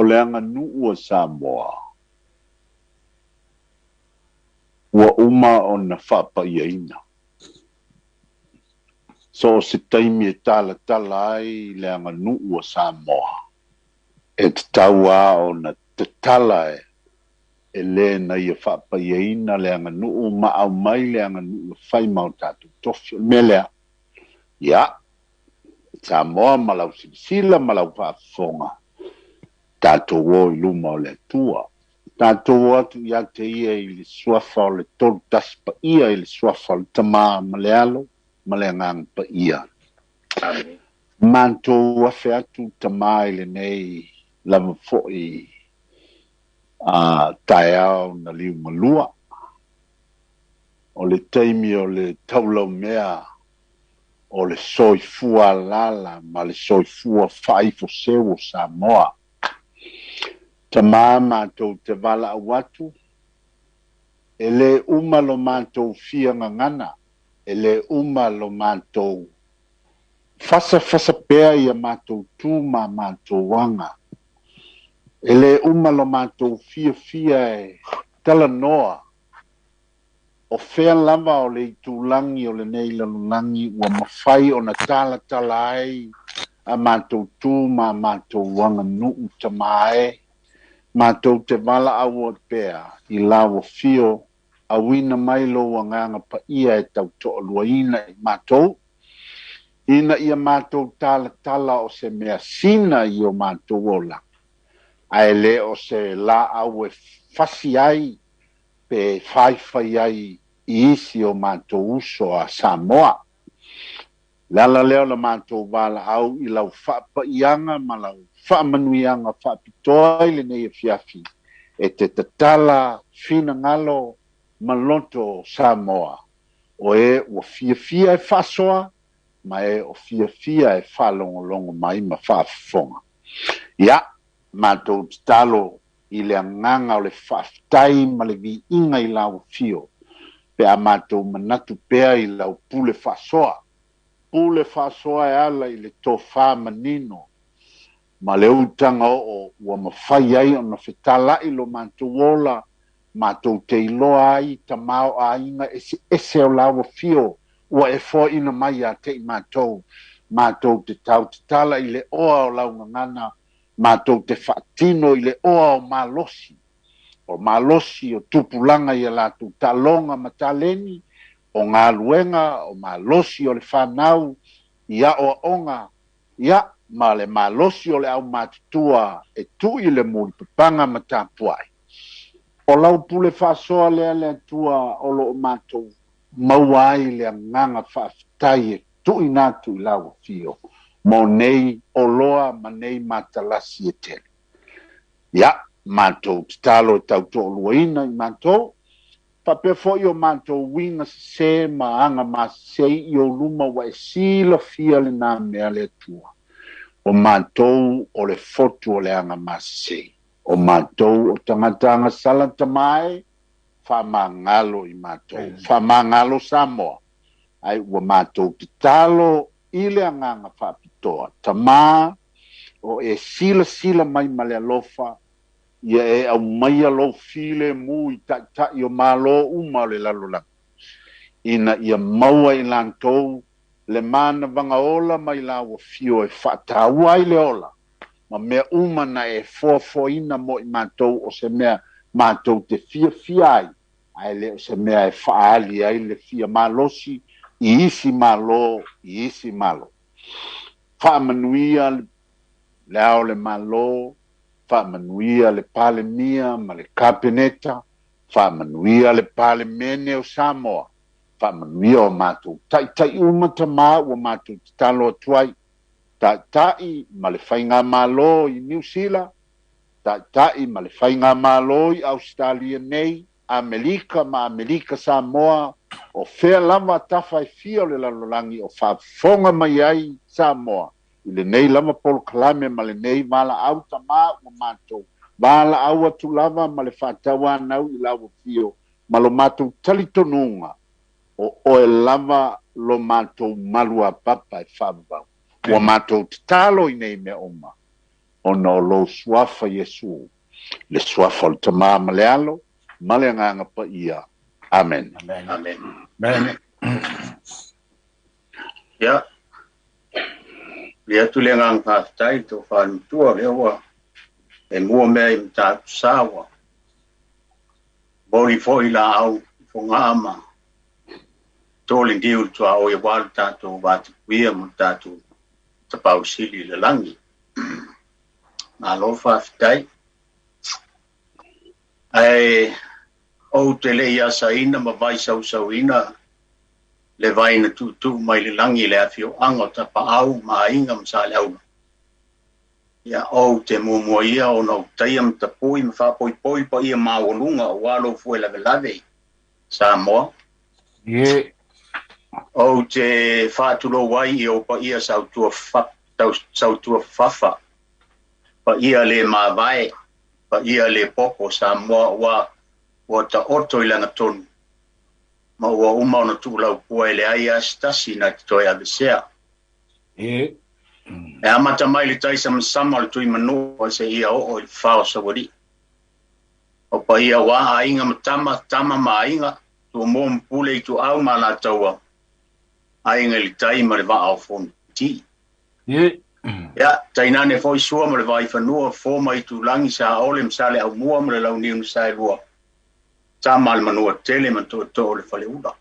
O le aganuu a Samoa ua uma ona faapaiaina. So o se taimi e talatala ai le aganuu a Samoa, e tatau lava ona tatala e lē na ia faapaiaina le aganuu ma aumai le aganuu e fai ma o tatou tofi. O le mea lea, ia, Samoa ma lau silasila ma lau faafofoga, tatou o i luma o le Atua. Tatou o atu ia te ia i le suafa o le Tolu Tasi Paia, i le suafa o le Tamā ma le Alo ma le Agaga Paia. Amen. Matou afe atu Tamā i lenei lava foi a taeao na liugalua. O le taimi o le taulaumea o le soifua alaala ma le soifua faaifoseu o Samoa. Tamā, matou te valaau atu, e lē uma lo matou fia gagana, e lē uma lo matou fasafasa pea ia matou tu ma matou aga. E lē uma lo matou fiafia e talanoa o fea lava o le itulagi o lenei lalolagi ua mafai ona talatala ai a matou tu ma matou aganuu. Tamā e, matou te valaau pea i lau afio, auina mai lou Agaga Paia e tautoaluaina i matou, ina ia matou talatala o se mea sina i o matou ola, ae lē o se laau e fasi ai pe faifai ai i isi o matou uso a Samoa. Le ala lea o le matou valaau i lau faapaiaga ma lau faamanuiaga faapitoa i lenei afiafi e te tatala finagalo ma loto Samoa, o e ua fiafia e faasoa ma e o fiafia e faalogologo mai ma faafofoga. Ia, matou tatalo i le agaga o le faafetai ma le viiga i lau afio, pe a matou manatu pea i lau pule faasoa. Pule faasoa e ala i le tofā manino ma le utaga oo ua mafai ai ona fetalai lo matou ola, matou te iloa ai tamaoaiga eseese o lau afio ua e foaina mai ia te i matou. Matou te tautatala i le oa o lau gagana, matou te faatino i le oa o malosi, o malosi o tupulaga ia latou taaloga ma taleni, o galuega, o malosi o le fanau i aoaoga, ia, ma le malosi o le aumatutua e tui le mulipapaga ma tapuai. O lau pule faasoa lea le Atua o loo matou maua ai le agaga faafetai e tuuina atu i lau afio mo nei oloa ma nei matalasi e tele. Ia, matou tatalo e tautoaluaina i matou, faapea foi o matou uiga sesē ma aga masese i ou luma ua e silafia lena mea le Atua. O matou o le fotu o le aga masese. O matou o tagata agasala Tamā e, faamagalo i matou. Faamagalo Samoa. Ai ua matou tatalo i le agaga faapitoa. Tamā, o e silasila mai ma le alofa, ia e aumaia lou filemu i taitai o Malo uma o le lalolagi, ina ia maua i latou le manavaga ola mai lau afio e faataua ai le ola ma mea uma na e foafoaina mo i matou o se mea matou te fiafia ai, ae le o se mea e faaali ai le fia malosi i isi Malo, i isi Malo. Faamanuia le Ao o le Malo, faamanuia le Palemia ma le Kapeneta, faamanuia le Palemene o Samoa, faamanuia o matou taitai uma Tamā ua matou tatalo atu ai, taitai ma le faigamalo i Niu Sila, taitai ma le faigamalo i Ausetalia nei, Amerika ma Amerika Samoa, o fea lava tafa e fia o le lalolagi o faafofoga mai ai Samoa i lenei lava polokalame ma lenei valaau. Tamā ua matou valaau atu lava ma le faatauanau i lau afio ma lo matou talitonuga o oe lava lo matou malu a papa e faavavau. Ua matou tatalo i nei mea uma. Ona o lou suafa Iesu, le suafa o le Tamā ma le Alo ma le Agaga Paia. Amen. Amen. Amen. Amen. Ia, le atu le agaga faafetai i le tofa matua lea ua e mua mea i Matautu-Sa ua momoli foi laau i Fogaa ma to le niu i le tuaoi aua le tatou vatapuia ma le tatou Tapaau Sili i le lagi. Malo faafetai. Ae ou te le i asaina ma vaisausauina le vai na tuutuu mai le lagi i le afioaga o Tapaau ma Aiga ma Saleaula. Ia, ou te muamua ia ona ou taia ma tapui ma faapoipoi le paia maualuga aua lou fue lavelave, Samoa. Ie. Ou te faatulou ai i ou paia sautuafafa, paia le mavae, paia le popo Samoa ua ua taoto i lagatonu, ma ua uma ona tuulaupua e leai lava se tasi na te toe avesea. Ie. E amata mai le tai samasama o le Tuimanua seia oo i le fao Saualii. O paia aua aiga ma tama, tama ma aiga, Tumua ma Pule Ituau ma Alataua, Aiga i le Tai ma le Vaa o Fonoti. Ie. Ia, tainane foi Sua ma le Vaifanua, Fofo ma Aitulagi, Saole ma Saleaaumua ma le Launiu na Saelua, Tama a le Manuatele ma Tootoo o le Faleula.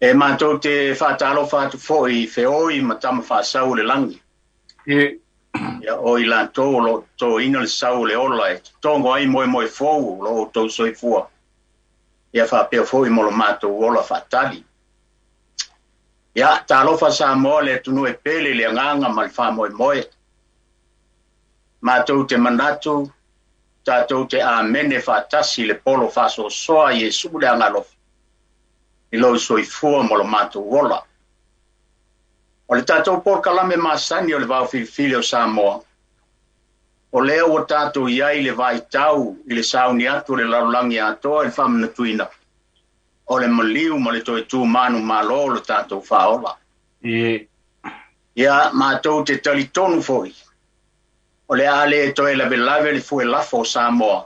E matou te faatalofa atu foi i feoi ma tama faasau o le lagi. Ie. Ia, o i latou o lo o totoina le sau o le ola e totogo ai moemoe fou o lo outou soifua, ia faapea foi mo lo matou ola faatali. Ia, talofa Samoa le atunuu e pele i le agaga ma le faamoemoe. Matou te manatu, tatou te amene faatasi i le polo faasoasoa a Iesu le Agaalofa i lou soifua ma lo matou ola. O le tatou polokalame masani o le Vaofilifili o Samoa, o lea ua tatou i ai i le vaitau i le sauni atu o le lalolagi atoa i le faamanatuina o le maliu ma le toe tu manumalo o le tatou faaola. Ie. Ia, matou te talitonu foi, o le a le toe lavelave le fue lafo o Samoa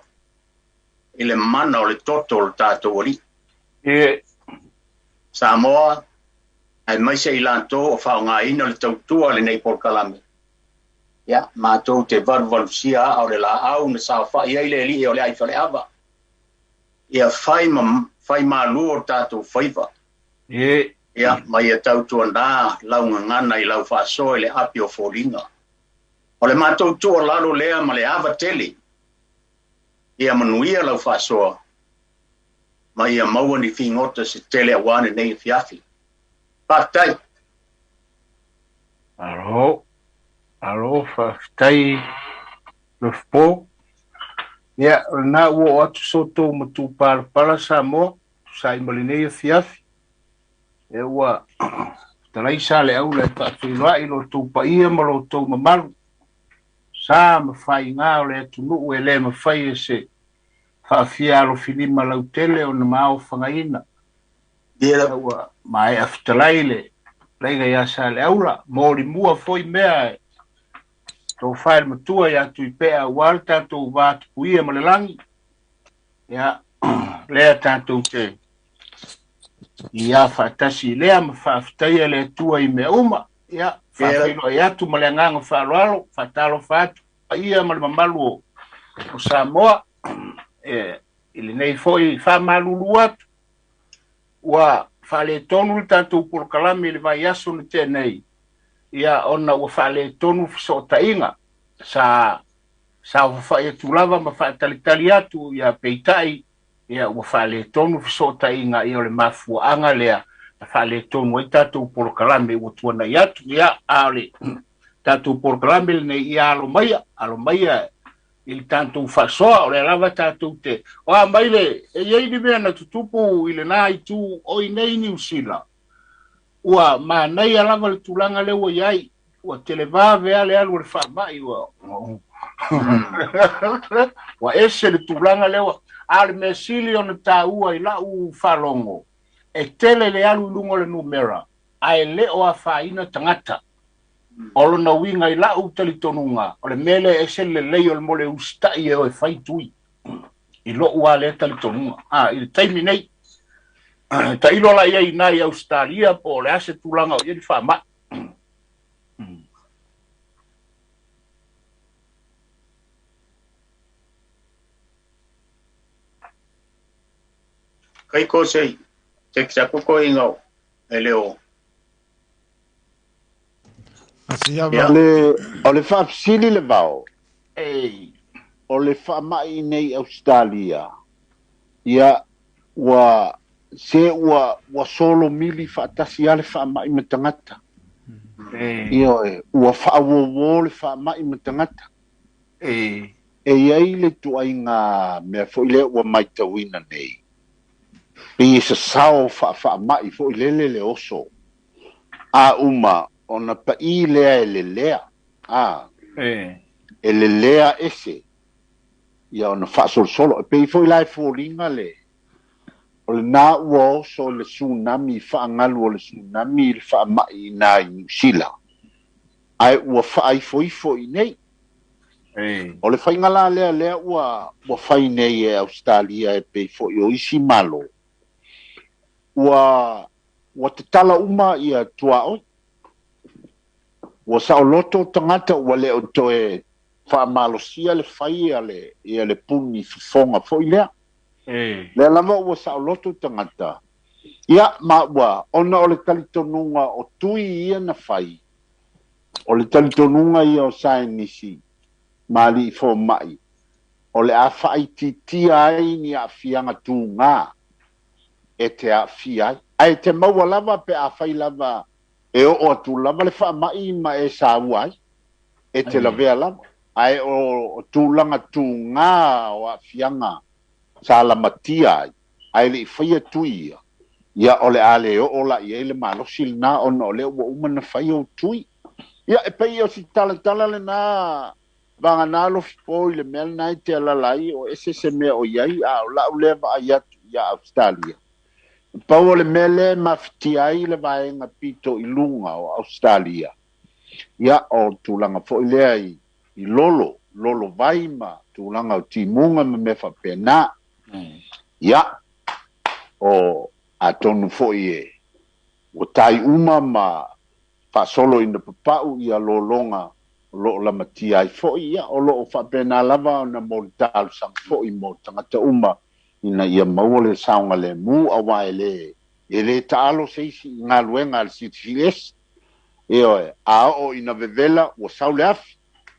i le mana o le toto o le tatou Alii. Ie. Samoa, aemaise i latou o faaaogaina le tautua i lenei polokalame, ia, matou te valuvalusia aa o le laau na saofai ai le alii o le aifaleava, ia fai ma fai malu o tatou faiva. Ie. Ia, ma ia tautuana lau gagana i lau faasoa i le api o foliga. O le matou tuualalo lea ma le ava tele, ia manuia lau faasoa, ma ia maua ni figota se tele aua lenei afiafi. Faafetai. Malo. Malo, faafetai Lofipo. Ia, o lena ua oo atu so outou matupalapala Samoa, tusa ai ma lenei afiafi. Ia ua fetalai Saleaula e faafeiloai lo outou paia ma lo outou mamalu, sa ma faiga o le atunuu e le mafai e se faafia alofilima lautele ona maofagaina. Ia. Ua maea fetalai le laiga ia Saleaula, molimua foi mea e tofa i le matua ia Tuipea aua le tatou vatapuia ma le lagi. Ia, lea tatou te ia faatasi i lea ma faafetaia le Atua i mea uma. Ia, faafeiloai atu ma le agaga faaaloalo, faatalofa atu paia ma le mamalu o Samoa e, i lenei foi faamalulu atu ua faaletonu le tatou polokalame i le vaiaso na tea nei, ia ona ua faaletonu fesootaiga sa saofafai atu lava ma faatalitali atu, ia peitai ia ua faaletonu fesootaiga, ia o le mafuaaga lea na faaletonu ai tatou polokalame ua tuanai atu. Ia a o le tatou polokalame lenei, ia alo maia, alo maia i le tatou faasoa, o lea lava tatou te o a mai le e i ai ni mea na tutupu i lena itu o i nei Niu Sila, ua manaia lava le tulaga lea ua i ai, ua televave lava le alu o le faamai, ua ua ese le tulaga lea ua, a o le mea sili ona taua i lau faalogo, e tele le alu i luga o le numera, ae le o afaina tagata. O lona uiga i la'u talitonuga o le mea lea e ese le lelei o le mo le usita'i e o e fai tui i lo'u a lea talitonuga a i le taimi nei ta'ilo la i ai inā i Ausetalia po o le a se tulaga o i ai le fa'ama'i. Kai ko sei te ki ko inga e leo. Ia. Le o le faafesili le vao. Ei. O le faama'i nei Australia. Ia ua se ua solo mili faatasi a le faama'i ma tagata. Ia ua faauouo le faama'i ma tagata. E iai le tuaiga mea fo'i lea ua maitauina nei. Pei e sasao fa'afaama'i fo'i lele le oso. A uma ona pa'i lea e lelea. A. E lelea ese. Ia ona fa'asolosolo. E pei fo'i la e foliga le o lenā ua oso le tsunami fa'agalu o le tsunami le fa'ama'i inā i Niusila. Ae ua fa'aifoifo i nei. O le faiga la lea lea ua fai nei e Australia e pei fo'i o isi malo. Ua tatala uma ia tuaoi. Ua sa'oloto tagata ua le o toe fa'amalosia le fai ia le puni fofoga fo'i lea. Lea lava ua sa'oloto tagata. Ia ma ua ona o le talitonuga o tui ia na fai. O le talitonuga ia o saenisi ma ali'i foma'i. O le a fa'aitiitia ai ni a'afiaga tugā e te a'afia ai. Ae te maua lava pe afai lava e o'o atu lava le fa'ama'i ma e saua ai. E te lavea lava. Ae o tulaga tugā o a'afiaga sa lamatia ai. Ae le'i faia tui ia. Ia o le a le o'o la'i ai le malosi lenā ona o lea ua uma na fai ou tui. Ia e pei o si talatala lenā vaganā lofi i le mea lenā i te alala ai o ese se mea o iai a o la'u lea va'ai atu ia Australia. Pau o le mea lea mafatia ai le vaega pito i luga o Australia. Ia o tulaga fo'i lea i lolo, lolo vai ma tulaga o timuga ma mea fa'apena. Ia o atonu fo'i e ua tai uma ma fa'asolo ina papa'u ia lologa o lo'o lamatia ai fo'i ia o lo'o fa'apena lava ona mo le talosaga fo'i mo tagata uma ina ia maua le saoga lemu auā e lē ta'alo se isi i galuega a le silisili ese. Ioe, a o'o ina vevela ua sau le afi.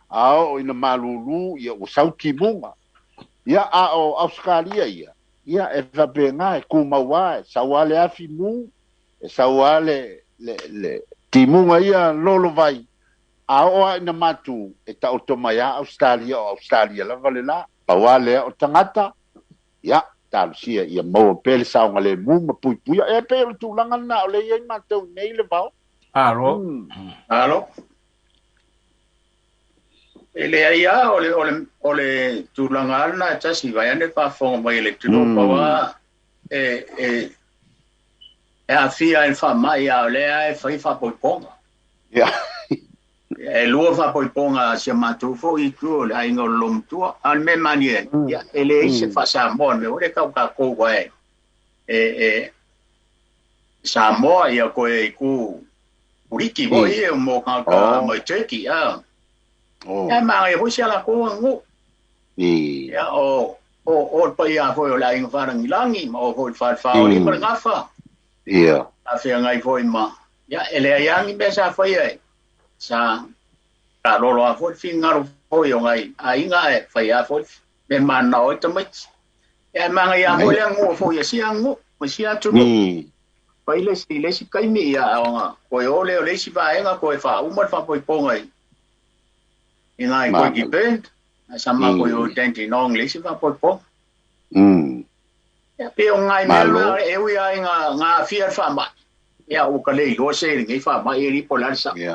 A o'o ina malūlū ia ua sau timuga. Ia a o Australia ia. Ia e fa'apegā e kumauā e sau a le afi mu e sau a le timuga ia lolo vai. A o'o a ina matu e ta'oto mai a Australia o Australia lava le lā. Pau a lea o tagata. Ia talosia ia maua pea le saoga lemu ma puipuia. E pei o le tulaga lenā o le iai matou nei le vao. Alo. Alo. E le ai a o le tulaga alana e tasi vai ane faafofoga mai le atunuu paua e a'afia ai le fa'ama'i a o lea e fai fa'apoipoga. Ia. E lua fa'apoipoga sia matou fo'i itu o le aiga o le lomatua. A o le mea mani ai, ia e leai se fa'asamoa le mea o le kau kākou ai e Samoa ia koe i ku Uriki fo'i e mo ka mai Turkey a. Ia maga foi sia lakou agunu'u. Ia o le paia foi o le aiga fa'alagilagi ma o foi le falefā o ma le gafa. Ia. Afeagai foi ma ia e leai agi mea sa faia e sa kalolo a foi le finagalo foi o ngai aiga e faia foi me manao ai tamaiti. Ia maga ia foi le agunu'u foi e sia agunu'u ma sia atunu'u. Fai le isi kaimi ia aoga koe o le o le isi vaega koe fa'auma le fa'apoipoga i ngai koe ki band sa ma koe o Dandenong le isi fa'apoipoga. Ia pe o ngai mea e ui ai ngā afia le fa'ama'i. Ia ua ka le iloa se lenei fa'ama'i e lipo le sa. Ia.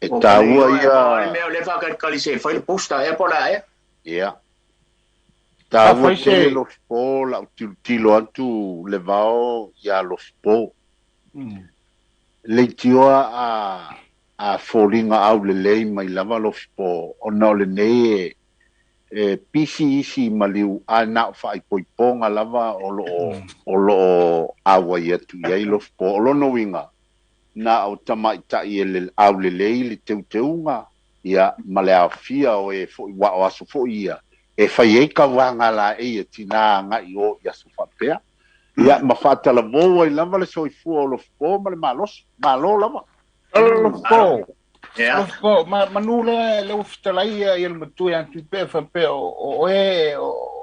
E tāua ia. Le mea o le fa'akalikali se fai le booster ea po la ea. Ia. Tāua tele lofipo la'u tilotilo atu le vao ia lofipo. Leitioa a a foliga aulelei mai lava Lofipo ona o lenei e pisi isi maliu ae na o faaipoipoga lava o loo auai atu i ai Lofipo. O lona uiga na o tamaitai e aulelei le teuteuga ia ma le aofia o e foi ua o aso foi ia e fai ai kauaga laei e tinā agai o i aso faapea ia ma faatalavou ai lava le soifua o Lofipo ma le malosi. Malo lava. Lofipo. Lofipo, manu le ua fetalai ia le matua ia Tuipea faapea o oe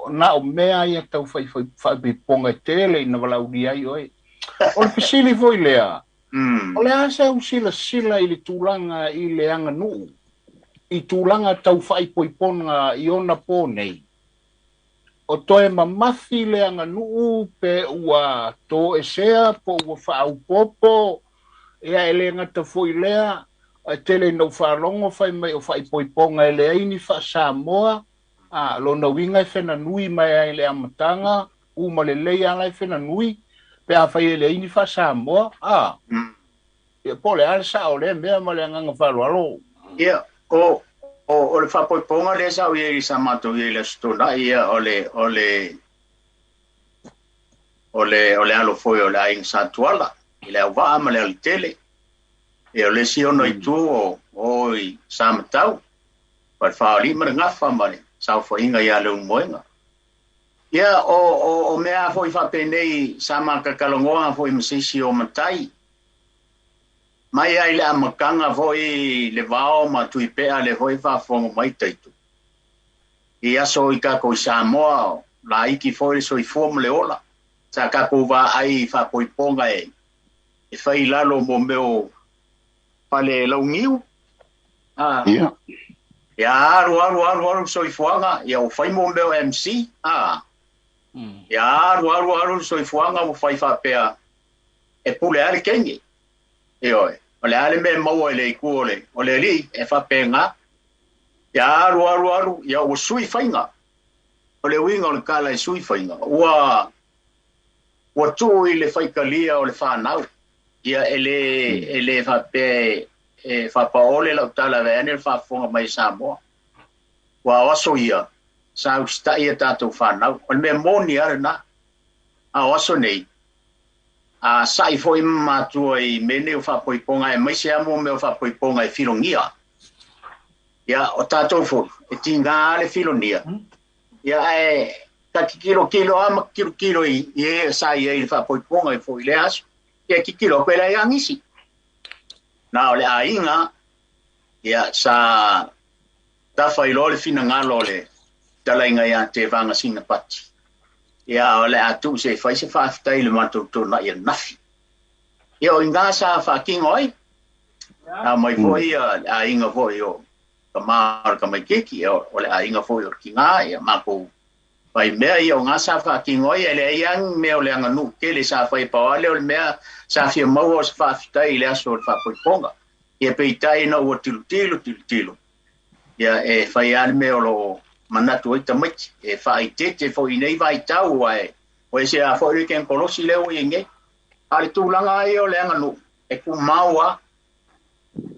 na o mea ia tau faaipoipoga e tele ina valaaulia ai oe. O le fesili foi lea, o le a se usilasila i le tulaga i le aganuu, i tulaga tau faaipoipoga i ona po nei? O toe mamafi le aganuu pe ua toesea po ua faaupopo, ia e le gata foi lea, e tele ina ou faalogo fai mai o faaipoipoga e leai ni faa-Samoa, a lona uiga e fenanui mai ai le amataga, uma lelei ala e fenanui, pe a fai e leai ni faa-Samoa, a. Ia po o le a le sao lea mea ma le agaga faaaloalo. Ia, o le faapoipoga lea sa ou i ai sa matou i ai i le Aso Toonai, ia, o le alo foi o le aiga Sa Tuala, i le auvaa ma le alatele. Ia, o le isi ona itu o i Samatau, pa le whaoli ma le gafa ma le saofaiga ia Leulumoega. Ia, o mea foi faapenei sa makakalalogoa foi ma se isi o matai. Mai ai le amataga foi le vao ma Tuipea le foi faafofoga mai taitu. I aso i tatou i Samoa, laiti foi le soifua ma le ola. Sa tatou vaai i faapoipoga e fai i lalo mo mea o fale launiu. Ia alu alu alu alu soifuaga, ia ua fai mo mea o MC. Ia alu alu alu soifuaga ua fai faapea e pule a le kenge. Ioe, o le a le mea maua i le itu o le alii e faapena. Ia alu alu alu, ia ua sui faiga. O le uiga o le tala e sui faiga. Ua tuu i le faitalia o le whanau. Ia e le faapea e faapaole lau tala vaeane le faafofoga mai Samoa. Ua o aso ia, sa usitai a tatou whanau. O le mea moni a lena. A o aso nei, a sa'i foi ma matua i mea nei o faapoipoga aemaise lava mo mea o faapoipoga e filogia. Ia, o tatou foi, e tigā le filogia. Ia, ae ta tilotilo lava ma tilotilo i e sa i ai i le faapoipoga i foi i lea aso. Ia, tilotilo atu e leai lava nisi. Na o le aiga, ia, sa tafa i loa le finagalo o le talaiga ia Tevaga Sinapati. Ia, o le a tuu se i fai se faafetai i le matou tona'i ananafi. Ia, o i ina sa faatino ai. A mai foi le aiga foi o tama o le tamaitiiti, o le aiga foi o le tinā, ia matou fai mea ia o ngā sa faatino ai, e leai lava ni mea o le aganuu tele sa fai pau lava lea o le mea sa fia maua o se faafetai i le aso o le faapoipoga. Ia peitai ina ua tilotilo, tilotilo, ia e fai lava le mea o loo manatu ai tamaiti, e faaitete foi i nei vaitau, ae o ese lava foi le tekonolosi lea ua i ai nei. A o le tulaga ai o le aganuu, e tumau lava.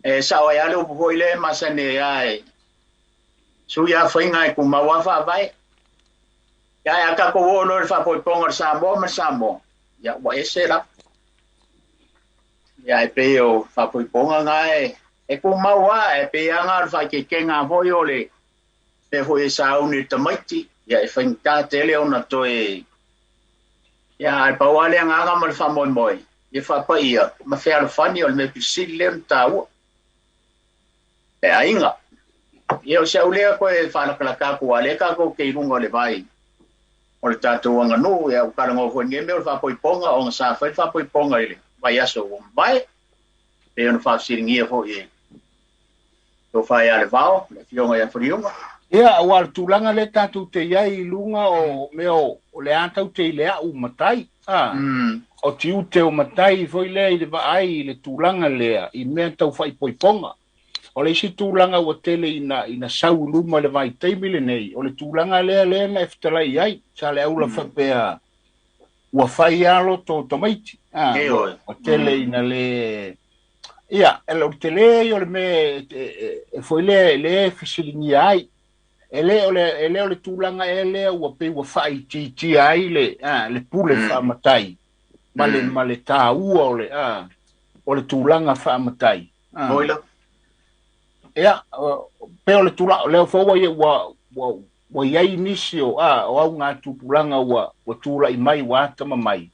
E sao ai lava le upu foi lea e masani ai lava e sui lava faiga e tumau lava faavae. Ia, ae a tatou oo loa i le faapoipoga o le Samoa ma le Samoa, ia ua ese la. Ia, e pei o faapoipoga na e tumau lava, e pei lava na o le faaeteetega foi o le mea foi e sauni i le tamaiti, ia e faigata tele ona toe. Ia, ae pau lava le agaga ma le faamoemoe, ia faapaia ma fealofani o le mea pisili lea ona taua. E aiga. Ia o si au lea koe faalakalaka atu a lea tatou te i luga o le vai o le tatou aganuu, ia ua talanoa foi i lenei mea o le faapoipoga ona sa fai le faapoipoga i le vaiaso ua mavae, pei ona faafesiligia foi e tofa ia Levao, le afioga ia Faliuga. Ia, aua o le tulaga lea tatou te i ai i luga o mea o le a tau te i le a'u matai, o tiute o matai foi lea i le vaai i le tulaga lea i mea tau faaipoipoga. O le isi tulaga ua tele ina sau i luma i le vaitaimi lenei, o le tulaga lea lea na e fetalai i ai, sa le aula faapea ua fai alo tō tamaiti. Ua tele ina le Ia, e le tele ia o le mea e foi lea le fesiligia ai. E le o le tulaga e lea ua pei ua faaitiitia ai le le pule faamatai ma le ma le taua o le o le tulaga faamatai. Ia, pe o le tulaga lea foi ua ua iai nisi o o au ngā tupulaga ua tulai mai ua atama mai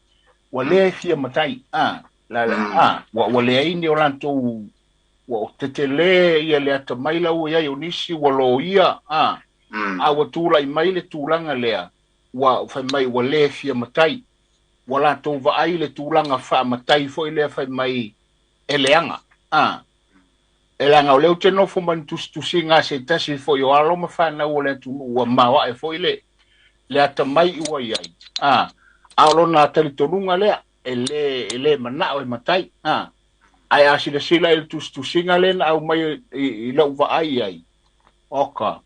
ua le fia matai la la ua leai ni o latou ua tetele ia le atamai la ua iai o nisi ua loia a ua tulai mai le tulaga lea ua fai mai ua le fia matai ua latou vaai le tulaga faamatai foi lea fai mai e leaga e leaga o lea ou te nofo ma ni tusitusiga se tasi foi o alo ma fanau o le atunuu ua maoae foi le atamai ua iai a o lona talitonuga lea e le manao e matai ae a silasila i le tusitusiga lea na aumai i lau vaai ai oka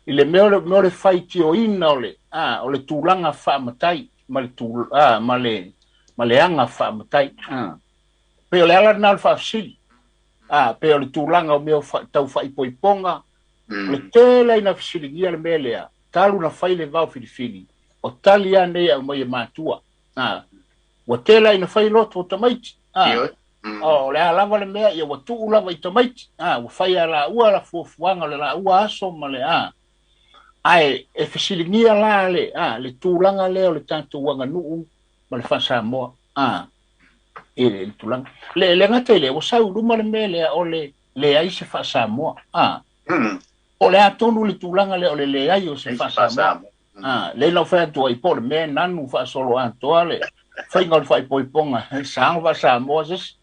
i le mea o le faitioina o le o le tulaga faamatai ma le ma le aga faamatai pe o le ala lena o le faafesili pe o le tulaga o mea tau faaipoipoga o le tele ina fesiligia le mea lea talu na fai le vao filifili o tali a nei aumai e matua ua tele ina fai loto o tamaiti o le a lava le mea ia ua tuu lava i tamaiti ua fai a laua la fuafuaga o le laua aso ma le ae e fesiligia la le le tulaga lea o le tatou aganuu ma le faasamoa e le tulaga le gata i lea ua sau i luma le mea lea o le leai se faasamoa o le atonu le tulaga lea o le leai o se faasamoa le lau fai atu ai po o le mea nanu faasolo atoa le faiga o le faaipoipoga saga faasamoa sesi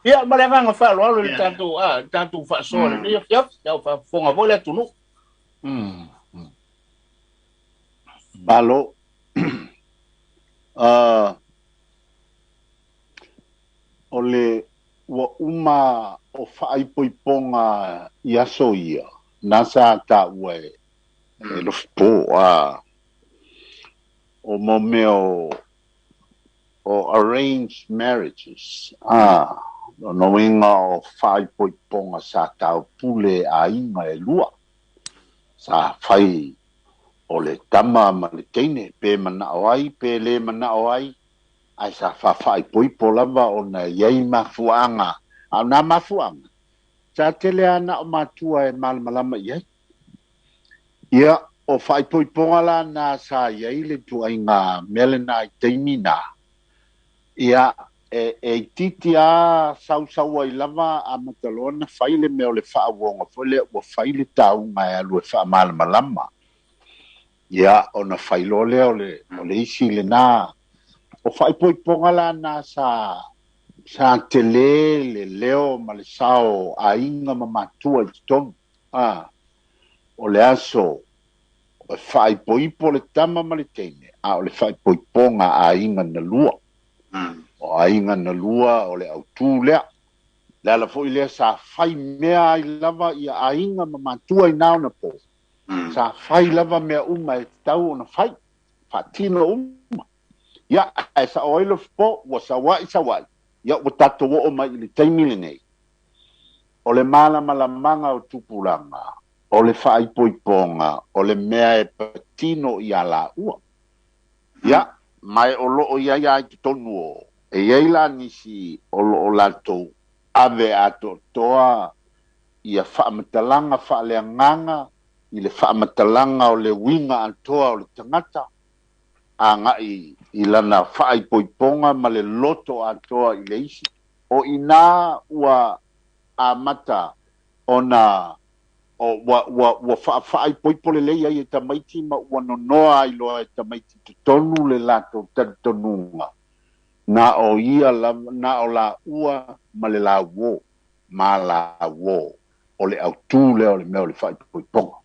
ia ma le agaga faaaloalo i le tatou tatou faasoa lenei afiafi ia faafofoga foi le atunuu. Malo. O le ua uma o faaipoipoga i aso ia na sa taua e lofipo o mo mea o arranged marriages o noinga o faaipoipoga sa taupule aiga e lua sa fai o le tama ma le teine pe manao ai pe le manao ai ai sa faaipoipo lava ona iai mafuaaga a o nā mafuaaga sa tele ana o matua e malamalama i ai ia o faaipoipoga la na sa iai le tuaiga mea lena i taimi na ia e itiiti a sausau ai lava a mataloa na fai le mea o le faauoga foi lea ua fai le tauga e alu e faamalamalama ia ona fai loa lea o le isi lena o faaipoipoga la na sa tele le leo ma le sao aiga ma matua i totonu o le aso o faaipoipo le tama ma le teine a o le faaipoipoga aiga na lua o aiga na lua o le autū lea le ala foi lea sa fai mea ai lava ia aiga ma matua i nā ona po sa fai lava mea uma e tatau ona fai faatino uma ia ae sao ai lofipo ua saua'i saua'i ia ua tatou oo mai i le taimi lenei o le malamalamāga o tupulaga o le faaipoipoga o le mea e patino ia laua ia mai o loo iai ai totonu o e iai la nisi o loo latou ave atoatoa ia faamatalaga faaleagaga i le faamatalaga o le uiga atoa o le tagata agai i lana faaipoipoga ma le loto atoa i le isi o inā ua amata ona o ua faaipoipo lelei ai e tamaiti ma ua nonoa ai loa e tamaiti totonu le latou talitonuga na o ia lava na o laua ma le lauo ma lauo o le autū lea o le mea o le faaipoipoga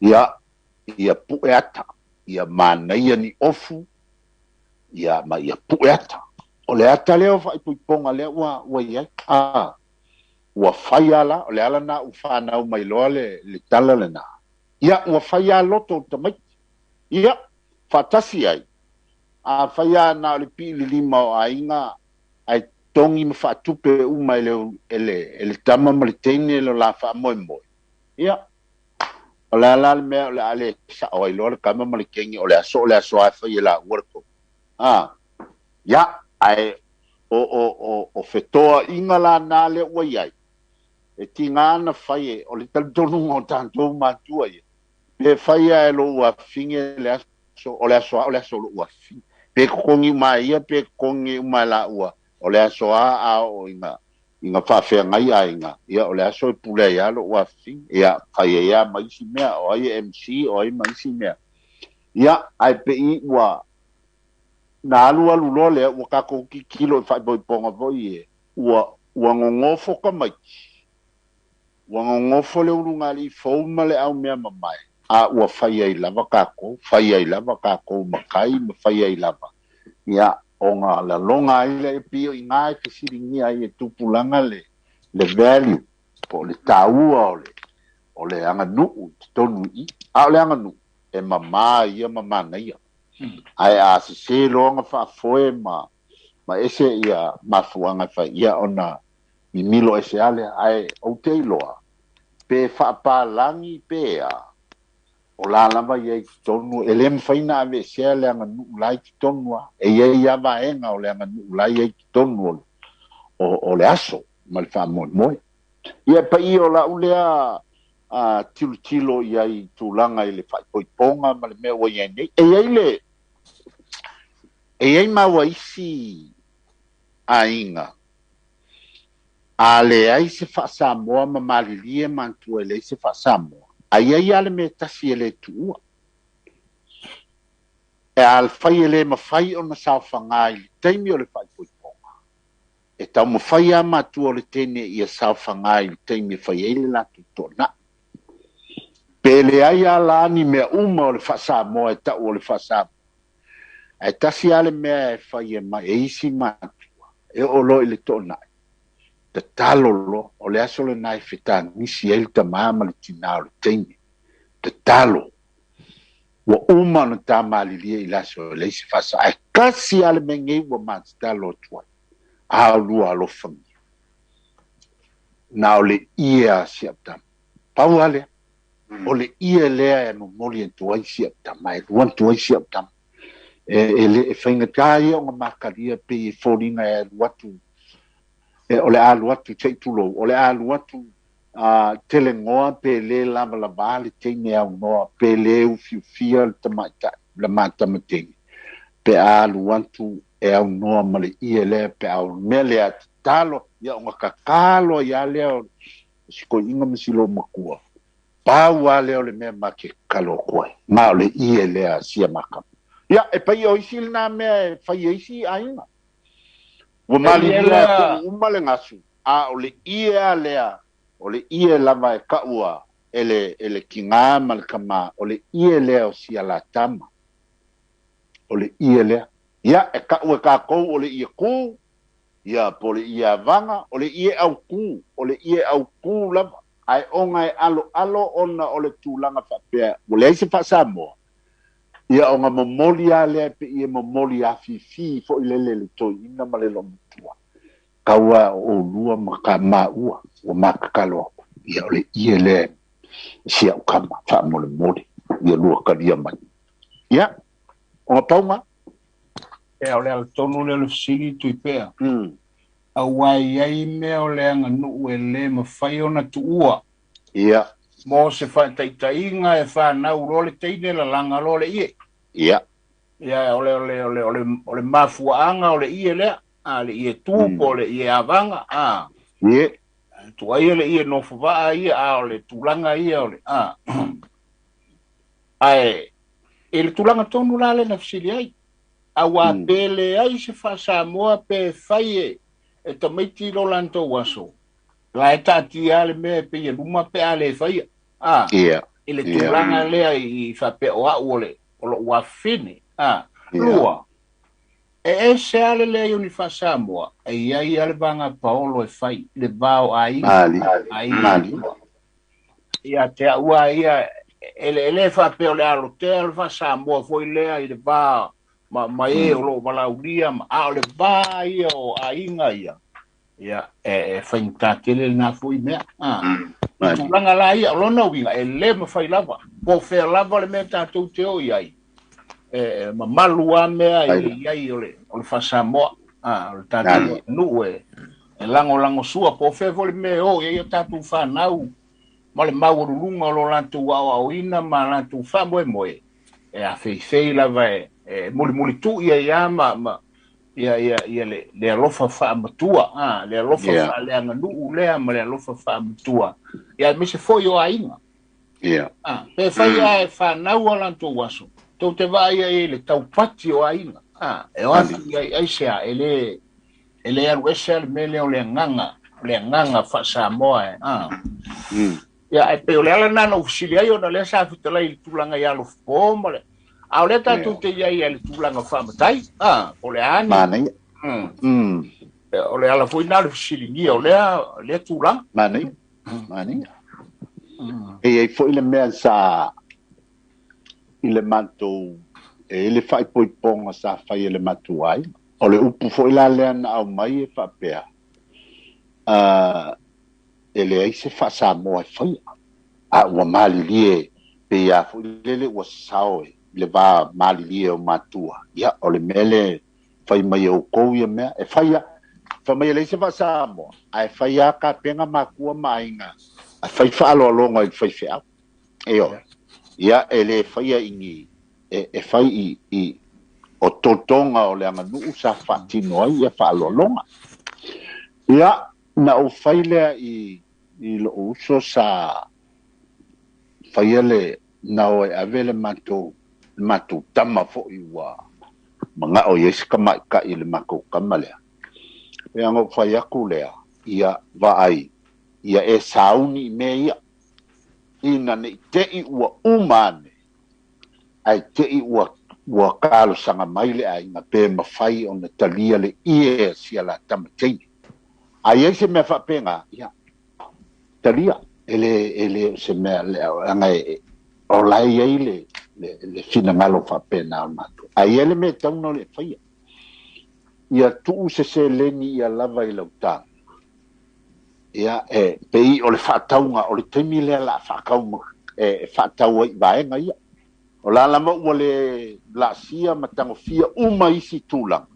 ia ia pu'e ata ia manaia ni ofu ia ma ia pu'e ata o le ata lea o faaipoipoga lea ua iai ua fai ala o le ala na ua fanau mai loa le tala lena ia ua fai a loto o tamaiti ia faatasi ai a fai a na o le piililima o aiga ai totogi ma faatupe uma e le tama ma le teine lo la faamoemoe. Ia, o le a la le mea o le a le sa'o ai loa le tama ma le teine o le aso a fai e laua le koko. Ia, ae o fetoa'iga lana lea ua iai e tigā na fai e o le talitonuga o tatou matua ia pe faia e lou afine le aso o le aso a o le aso o lou afine pe totogi uma e ia pe totogi uma e laua o le aso a o ina faafeagai aiga ia o le aso e pule ai a lou afine ia fai ai a ma isi mea o ai e MC o ai ma isi mea ia ae pei ua na alu alu loa lea ua tatou tilotilo i faaipoipoga foi e ua gogofo tamaiti ua gogofo le ulugalii fou ma le aumea mamae a ua fai ai lava takou matai ma fai ai lava ia ona laloga ai lea e pei o iga e fesiligia ai e tupulaga le value po o le taua o le aganuu i totonu i i a o le aganuu e mamā ia ma manaia ae a sesē loa faafoe ma ese ia mafuaga e fai ia ona mimilo ese a lea ae ou te iloa pe faapalagi pe a o la lava ia i totonu e lē mafai na aveesea le aganuu la i totonu a e iai a vaega o le aganuu la ia i totonu o le aso ma le faamoemoe. Ia paia o la'u lea tilotilo iai tulaga i le faaipoipoga ma le mea ua iai nei e iai le e iai maua isi aiga a leai se faasamoa ma malilie matua e leai se faasamoa ai ai a le mea tasi e lē tuua e alafai e lē mafai ona saofagā i le taimi o le faaipoipoga e taumafai a matua o le teine ia saofagā i le taimi e fai ai le latou toana'i pe leai a la ni mea uma o le faasamoa e ta'u o le faasamoa ae tasi a le mea e fai e mai e isi matua e oo loa i le toana'i tatalo loa o le aso lenā e fetagisi ai le tamā ma le tinā o le teine tatalo ua uma ona tamalilie i le aso e leai se faasa ae kasi a le mea nei ua matatalo atu ai a olua alofagia na o le ie a si au tama pau a lea o le ie lea e momoli atu ai si au tama e lua atu ai si au tama e faigatā ia ona makalia pei e foliga e alu atu o le alu atu se'i tulou o le alu atu telegoa pe lē lavalavā le teine aunoa pe lē ufiufia le tamaita'i le matamatege pe a alu atu e aunoa ma le ie lea pe a o le mea lea tatalo ia ona tatalo ai a lea o sikoi'iga ma silou matua pau a lea o le mea ma ke tatalo atu ai ma o le ie lea sia makama ia e paia o isi lenā mea e fai e isi aiga ua malilia atu uma le gasu a o le ie a lea o le ie lava e ka'ua e le tigā ma le kamā o le ie lea o sia latama o le ie lea ia e ka'u e kākou o le ie kū ia po o le ie avaga o le ie aukū o le ie aukū lava ae oga e aloalo ona o le tulaga faapea ua leai se faasamoa ia ona momoli a lea pe ie momoli afifī fo'i lele le toe'ina ma le lomatua kaua o oulua ma ka maua ua matatalo atu ia o le ie lea si a'u kama faamolemole ia lua talia mai ia ona pauga e o le alatonu lea o le fesili Tuipea auā iai mea o le aganuu e lē mafai ona tuua ia mo se faataitaiga e fanau loa le teine lalaga loa le ie ia ia o le mafuaaga o le ie lea a le ie tu po o le ie avaga a ie tuaia le ie nofovaa ia a o le tulaga ia o le a ae e le tulaga tonu la le na fesili ai auā pe leai se faasamoa pe fai e tamaiti lo latou aso la e taatia le mea e pei e luma pe a lē faia a i le tulaga lea i faapea o a'u o le o lo'u afafine a lua e ese a le leai o ni faasamoa e iai a le vaga paolo e fai le va o aiga aiga ia te a'u a ia e le faapea o le alotea o le faasamoa foi lea i le va Ma e o loo valaaulia ma a o le va ia o aiga ia ia e faigata tele lena foi mea. Tulaga la ia o lona uiga e lē mafai lava po o fea lava le mea tatou te o i ai e mamalu a mea i ai o le Faasamoa o le tatou atunuu e lagolagosua po o fea foi le mea e o i ai o tatou fanau ma le maualuluga o lo latou aoaoina ma latou faamoemoe e afeifei lava e mulimulitu'i ai a ma ia ia ia le alofa faamatua le alofa faaleaganuu lea ma le alofa faamatua ia aemaise foi o aiga pe fai a e fanau a latou aso tou te vaai ai i le taupati o aiga e o atu i ai sea e le alu ese le mea lea o le agaga Faasamoa ia e pei o le ala lena na ou fesili ai ona lea sa fetalai i le tulaga i alofapo ma le a o lea tatou te i ai i le tulaga faamatai o le a ni o le ala foi na le fesiligia o lea tulaga manaia e ai foi le mea sa i le matou e le faaipoipoga sa fai e le matou ai o le upu foi la lea na au mai e faapea e leai se Faasamoa e faia a ua malilie pe ia foi lele ua sao e le va malilie o matua ia o le mea le fai mai e outou ia mea e faia fai mai e leai se Faasamoa ae faia ka pega makua ma aiga a fai faaloaloga i le faifeau e o ia e le faia i ni e fai i o totoga o le aganuu sa faatino ai ia faaloaloga ia na ou fai lea i lou uso sa faia le na o e ave le matou tama foi ua mangao i ai se tamaitai i le matou tama lea. E ana ou fai atu lea ia vaai ia e sauni i mea ia ina nei tei ua uma ane ai tei ua talosaga mai le aiga pe mafai ona talia le ie sia la tama teine. A i ai se mea faapena ia talia e le se mea le anga e o lai ai le finagalo faapena o le matou. A i ai le mea tauna o le faia ia tuu se seleni ia lava i lau taga ia e pei o le faatauga o le taimi lea la faatau e faatau ai vaega ia o la lava ua le laasia ma tagofia uma isi tulaga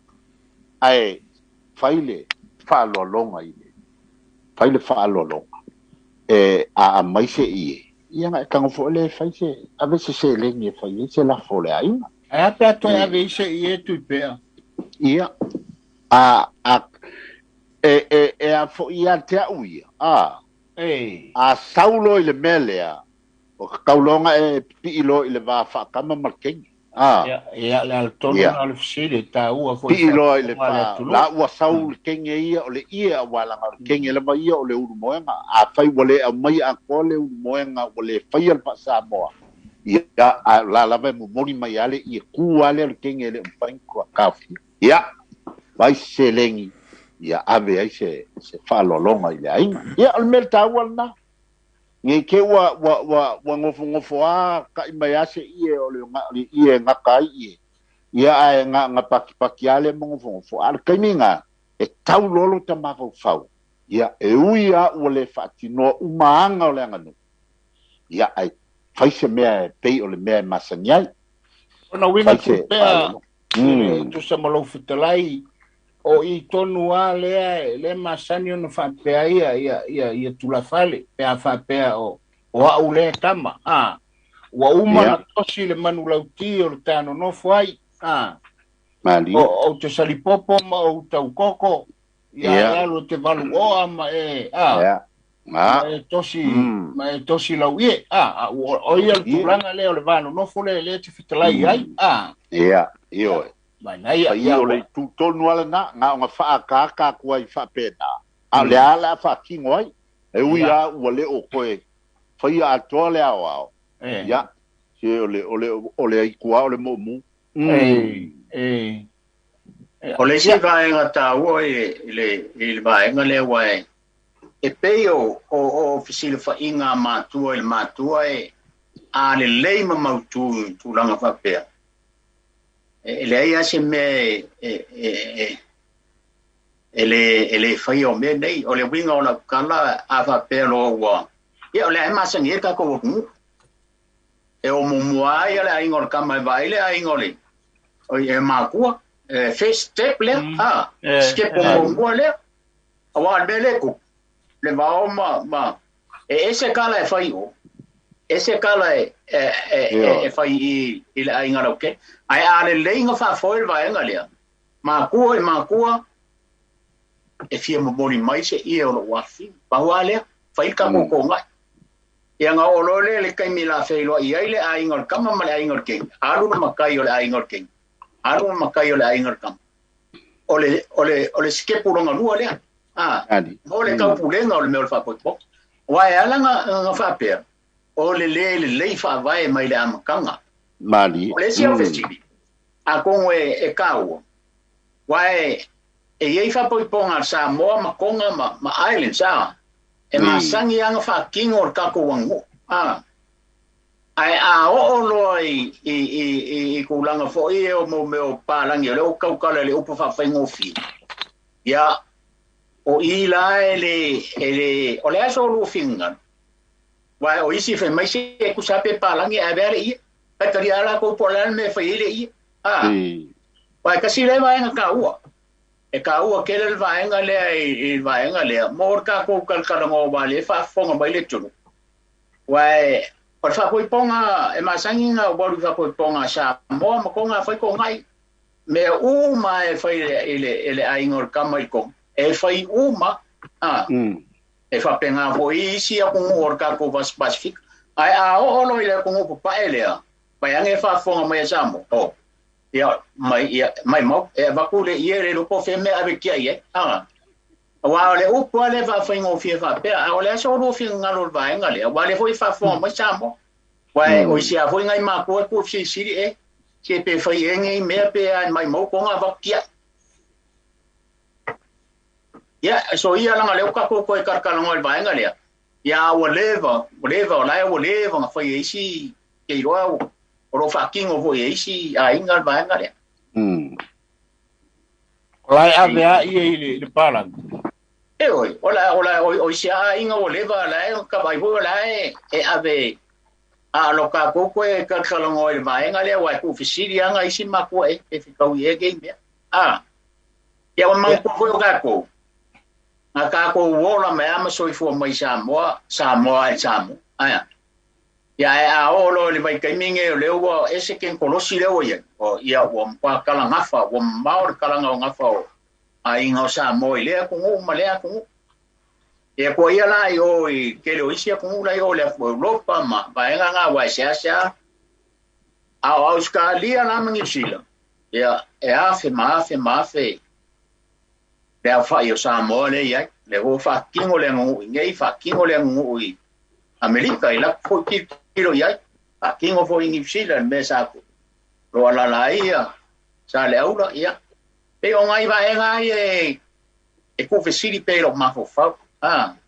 ae fai le faaloaloga i le fai le faaloaloga e a mai se ie ia na e tago foi le fai se ave se seleni e fai ai se lafo o le aiga ae a pe a toe ave i se ie tui pea ia a e a foi ia te au ia a saulo i le mea lea o ka kaulonga e pipii loa i le va faakama ma le kenge ia le alatonu na o le fesili e taua foi pipii loa i le va la ua sau le kenge ia o le ie a ualaga o le kenge lava ia o le ulumoega a fai ua le aumai atoa le ulumoega ua le faia le Faasamoa ia a la lava e momoli mai a le ie ku a lea o le kenge e le mafai ona taofia ia vai seleni ia ave ai se faaloaloga i le aiga ia o le mea le taua lena Nei ke ua ngofo a kai mai a se ie o le ie ngaka ai ie ia ae nga pakipaki a le mo ngofo a le kaimi nga e tau lolo ta mafaufau ia e ui a ua le faatinoa uma aga o le aganuu ia ai fai se mea e pei o le mea e masani ai ona uiga tupea tusa ma lou fetalai o i tonu a lea le masani ona faapea ia ia tulafale pe a faapea o au lea tama ua uma na tosi le manulauti o le tanonofo ai o te salipopo ma o taukoko ia alu te valuoa ma e ma e tosi ma e tosi lau ie o ia le tulaga lea o le vanonofo lea lea te fetalai ai ia ioe mai nai ia o le tutonu ala na nga o faakaka ku ai faapena a le ala faatino ai e ui a ua le o koe faia atoa le aoao ia se o le ai kua o le momu o le isi vaega taua i le vaega lea ua e pei o fesilafaiga matua i le matua e a lelei ma mautu i tulaga faapea. E leai lava se mea e le faia o mea nei. O le uiga o lau tala, a faapea loa ua, ia o lea e masani ai le tatou atunuu. E o muamua ai le aiga o le tama e vaai le aiga o le e makua. E first step lea, step o muamua lea. Aua o le mea lea e tupu, le vao ma e ese tala e fai o, ese tala e fai i le aiga lautele. Ae a lelei ona faafoe le vaega lea, makua e makua, e fia momoli mai se ie o lou afifio. Pau lava lea, fai le tatou togai. Ia na oo loa lea i le taimi o le a feiloai ai le aiga o le tama ma le aiga o le teine, alu le matai o le aiga o le teine, alu le matai o le aiga o le tama. O le sitepu lona lua lea. Mo le taupulega o le mea o le faapotopoto. Aua e ala ona faapea, o le lē lelei faavae mai le amataga. Mali. O le isi au fesili, atonu e taua, aua e i ai faapoipoga a Samoa ma Tonga ma Islands, e masani lava ona faatino le tatou aganuu. Ae a oo loa i tulaga foi ia o mea o palagi, o lea ua tautala i le upu faafaigofie, ia, o i la e le, o le a so lua finagalo, aua o isi fai mai se e tusa pe palagi ae avea le ie, ae talia lava latou po o le a le mea e fai ai le ie. Aua e tasi lea vaega taua, e taua tele le vaega lea i le vaega lea, mo le tatou talatalanoa aua o lea e faafofoga mai le atunuu. Aua o le faapoipoga e masani ona ou alu i faapoipoga a Samoa ma Tonga fai togai, mea uma e fai i le aiga o le tama i le Tonga, e fai uma, e faapena foi isi atunuu o le tatou Pasifika. Ae a oo loa i le atunuu papae lea, mai ane e faafofoga mai e Samoa, o, ia, mai, ia, mai mau, e avatu le ie le iloa po o fea mea ave tiai ai. Aua o le upu lava lea faafaigofie faapea, a o le a so lua finagalo o le vaega lea, aua o lea foi e faafofoga mai Samoa. Aua o isi lava foi nai matua e tuufesilisili e, se pe fai e nei mea pe a mai mau tonga avatu tiai. Ia, so ia laga o lea ua tatou toe talatalanoa i le vaega lea, ia ua leva, ua leva, o la e ua leva ona fai e isi, ke iloa o lo o faatino foi e isi aiga le vaega lea. O la e ave a ia i le palagi. E oi, o la, o la, o isi aiga ua leva, la e ka vai foi, o la e ave a lo tatou toe talatalanoa i le vaega lea, aua e tuufesili lava isi matua e fetaui e nei mea. Ia ua manatua foi o tatou, na tatou ola mai lava ma soifua mai Samoa, Samoa e Samoa. Aia. Ia ae a oo loa i le vaitaimi nei o lea ua ese tekonolosi lea ua i ai, o, ia ua matua tala gafa, ua mamao le talaga o gafa o aiga o Samoa i lea atunuu ma lea atunuu. Ia kua ia la i o i tele o isi atunuu la i o le Europa ma vaega ngā aua e seasea. A o Ausetalia la ma Niu Sila, ia e afe ma afe ma afe le aofai o Samoa lea e i ai. Lea foi ua faatino le aganuu i inei, faatino le aganuu i Amerika, i latou foi tilotilo i ai. Faatino foi i Niu Sila le mea sa lo alala ai ia Sa Leaula, ia. Pei o nai vaega ai e tuufesili pea i lou mafaufau. Aua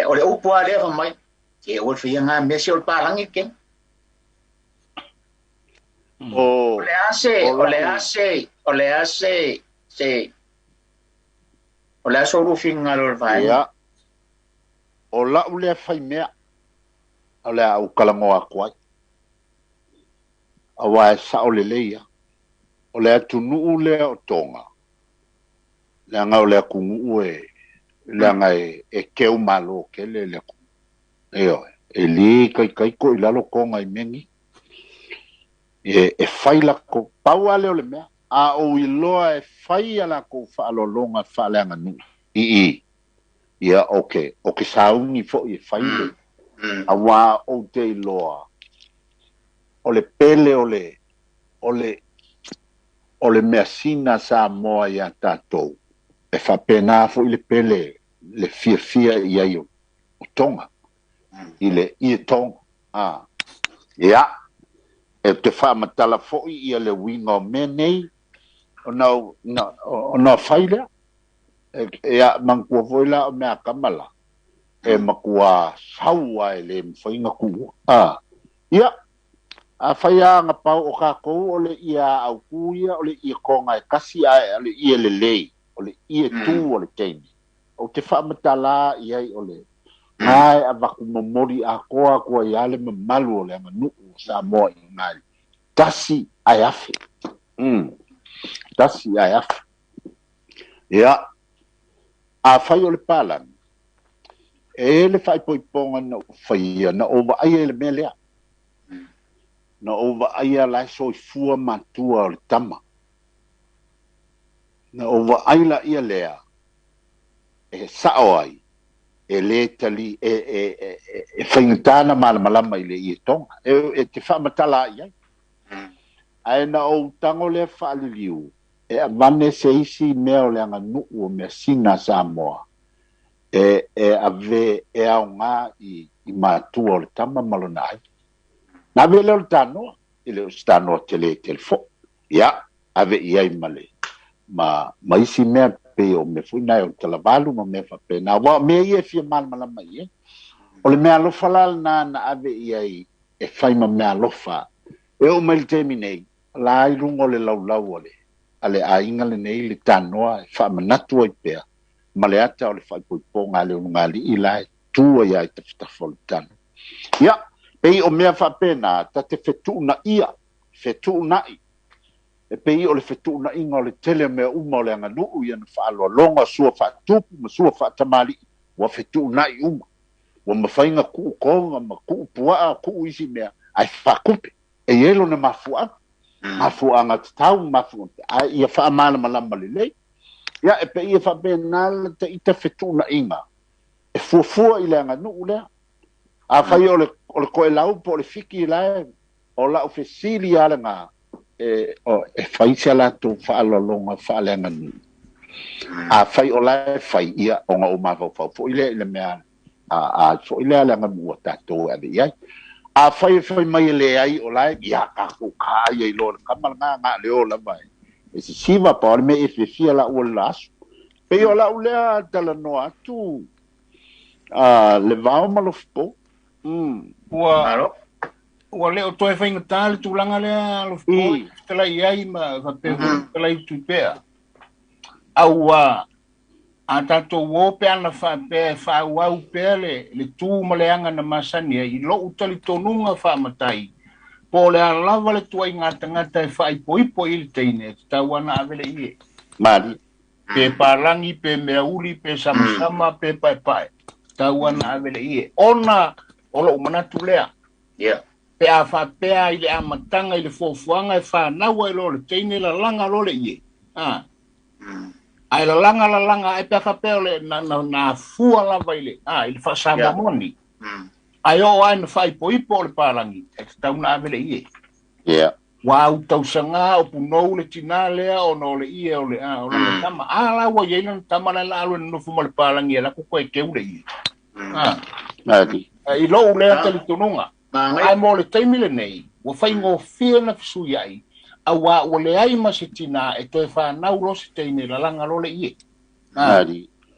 o le upu lava lea fai mai, se aua le faia ngā mea se o le palagi le kena. O le a se, o le a se, o le a se, se, o le a so lua finagalo o le vaega. Ia, o lau lea faimea, o le a ou talanoa atu ai. Aua e sao lelei lava. O le atunuu lea o Tonga, leaga o le atunuu e, leaga e keu malo tele le atunuu. Ioe, e le taitaiko i lalo Tonga i mea nei. E fai latou, pau lava lea o le mea, a ou iloa e fai a latou faaaloaloga faaleaganuu i i, ia o ke sauni foi e fai le, aua ou te iloa o le pele o le, o le, o le measina Samoa iā tatou, e faapena foi le pele le fiafia i ai o Tonga, i le ie Tonga. Ia, e te faamatala foi ia le uiga o mea nei, ona fai lea. E manatua foi la o mea kama la, e matua sau lava e le mafai ona tuua. Ia, Afai lava na pau o tatou o le ie a autū ia o le ie toga e tasi ae o le ie lelei, o le ie tū o le teine. Ou te faamatala i ai o le na e avatu momoli atoa atu ai lava le mamalu o le aganuu o Samoa i ina i tasi ae afe. Tasi ae afe. Ia, afai o le palagi, e i ai le faaipoipoga na ou faia, na ou vaaia i le mea lea. Na ou vaaia la e soifua matua o le tama. Na ou vaai laia lea e sao ai, e lē tali, e faigata na malamalama i le ie toga. E te faamatala i ai. Ae na ou tago lea faaliliu, e avane se isi mea o le aganuu o measina a Samoa, e ave e aoga i matua o le tama ma lona aiga. Na ave lea o le tanoa, e le o se tanoa tele tele foi. Ia, ave i ai ma le ma isi mea pei o mea foi nai o le talavalu ma mea faapena. Aua o mea ia e fia malamalama i ai. O le mea alofa la lena na ave i ai e fai ma mea alofa. E oo mai le taimi nei, la i luga o le laulau a le aiga lenei le tanoa e faamanatu ai pea ma le ata o le faaipoipoga a le ulugalii la e tu ai ai tafatafa o le tano. Ia, pei o mea faapena, ta te fetuunaia, fetuunai, e pei o le fetuunaiga o le tele o mea uma o le aganuu, ia na faaaloaloga, sua faatupu ma sua faatamalii, ua fetuunai uma. Ua mafai na tuu toga ma tuu puaa, tuu isi mea, ae faatupe. E i ai lona mafuaaga. Mafuaaga tatau, mafuaaga, ae ia faamalamalama lelei. Ia, e pei e faapena le taita fetuunaiga, e fuafua i le aganuu lea. Afai o le toelau po o le fiki la e, o lau fesili lava lena, e fai se latou faaaloaloga faaleaganuu. Afai o la e fai, ia, ona ou mafaufau foi lea i le mea a foi lea le aganuu a tatou e ave i ai. Afai e fai mai e leai o la e, ia, tatou ka ia i loa le kama lena, na le o lava e sisiva pa o le mea e fiafia la ua le la aso. Pei o lau lea talanoa atu le vao ma Lofipo. Ua le o toe faigata le tulaga lea Lofipo, fetalai ai ma faapea foi fetalai Tuipea. Aua a tatou o pe ana faapea e faaauau pea le tu ma le aga na masani ai, i lou talitonuga faamatai, po o le a lava le tuaiga tagata e faaipoipo i le teine, e tatau ana ave le ie. Mali. Pe palagi, pe meauli, pe samasama, pe paepae. Tatau ana ave le ie. Ona o lou manatu lea. Pe a faapea i le amataga i le fuafuaga e fanau ai loa le teine lalaga loa le ie. Ae lalaga lalaga ai pe a faapea o le na afua lava i le i le faasamoa moni. Ae oo ai na faaipoipo o le palagi, e tatau na ave le ie. Ua au tausaga o punou le tina lea ona o le ie o le o lana tama. A la ua iai lana tama la la alu e nonofo ma le palagi e lako koe keu le ie. I lou lea talitonuga. Ae mo le taimi lenei, ua faigofie na fesuiai, aua ua leai ma se tina e toe fanau loa se teine lalaga loa le ie.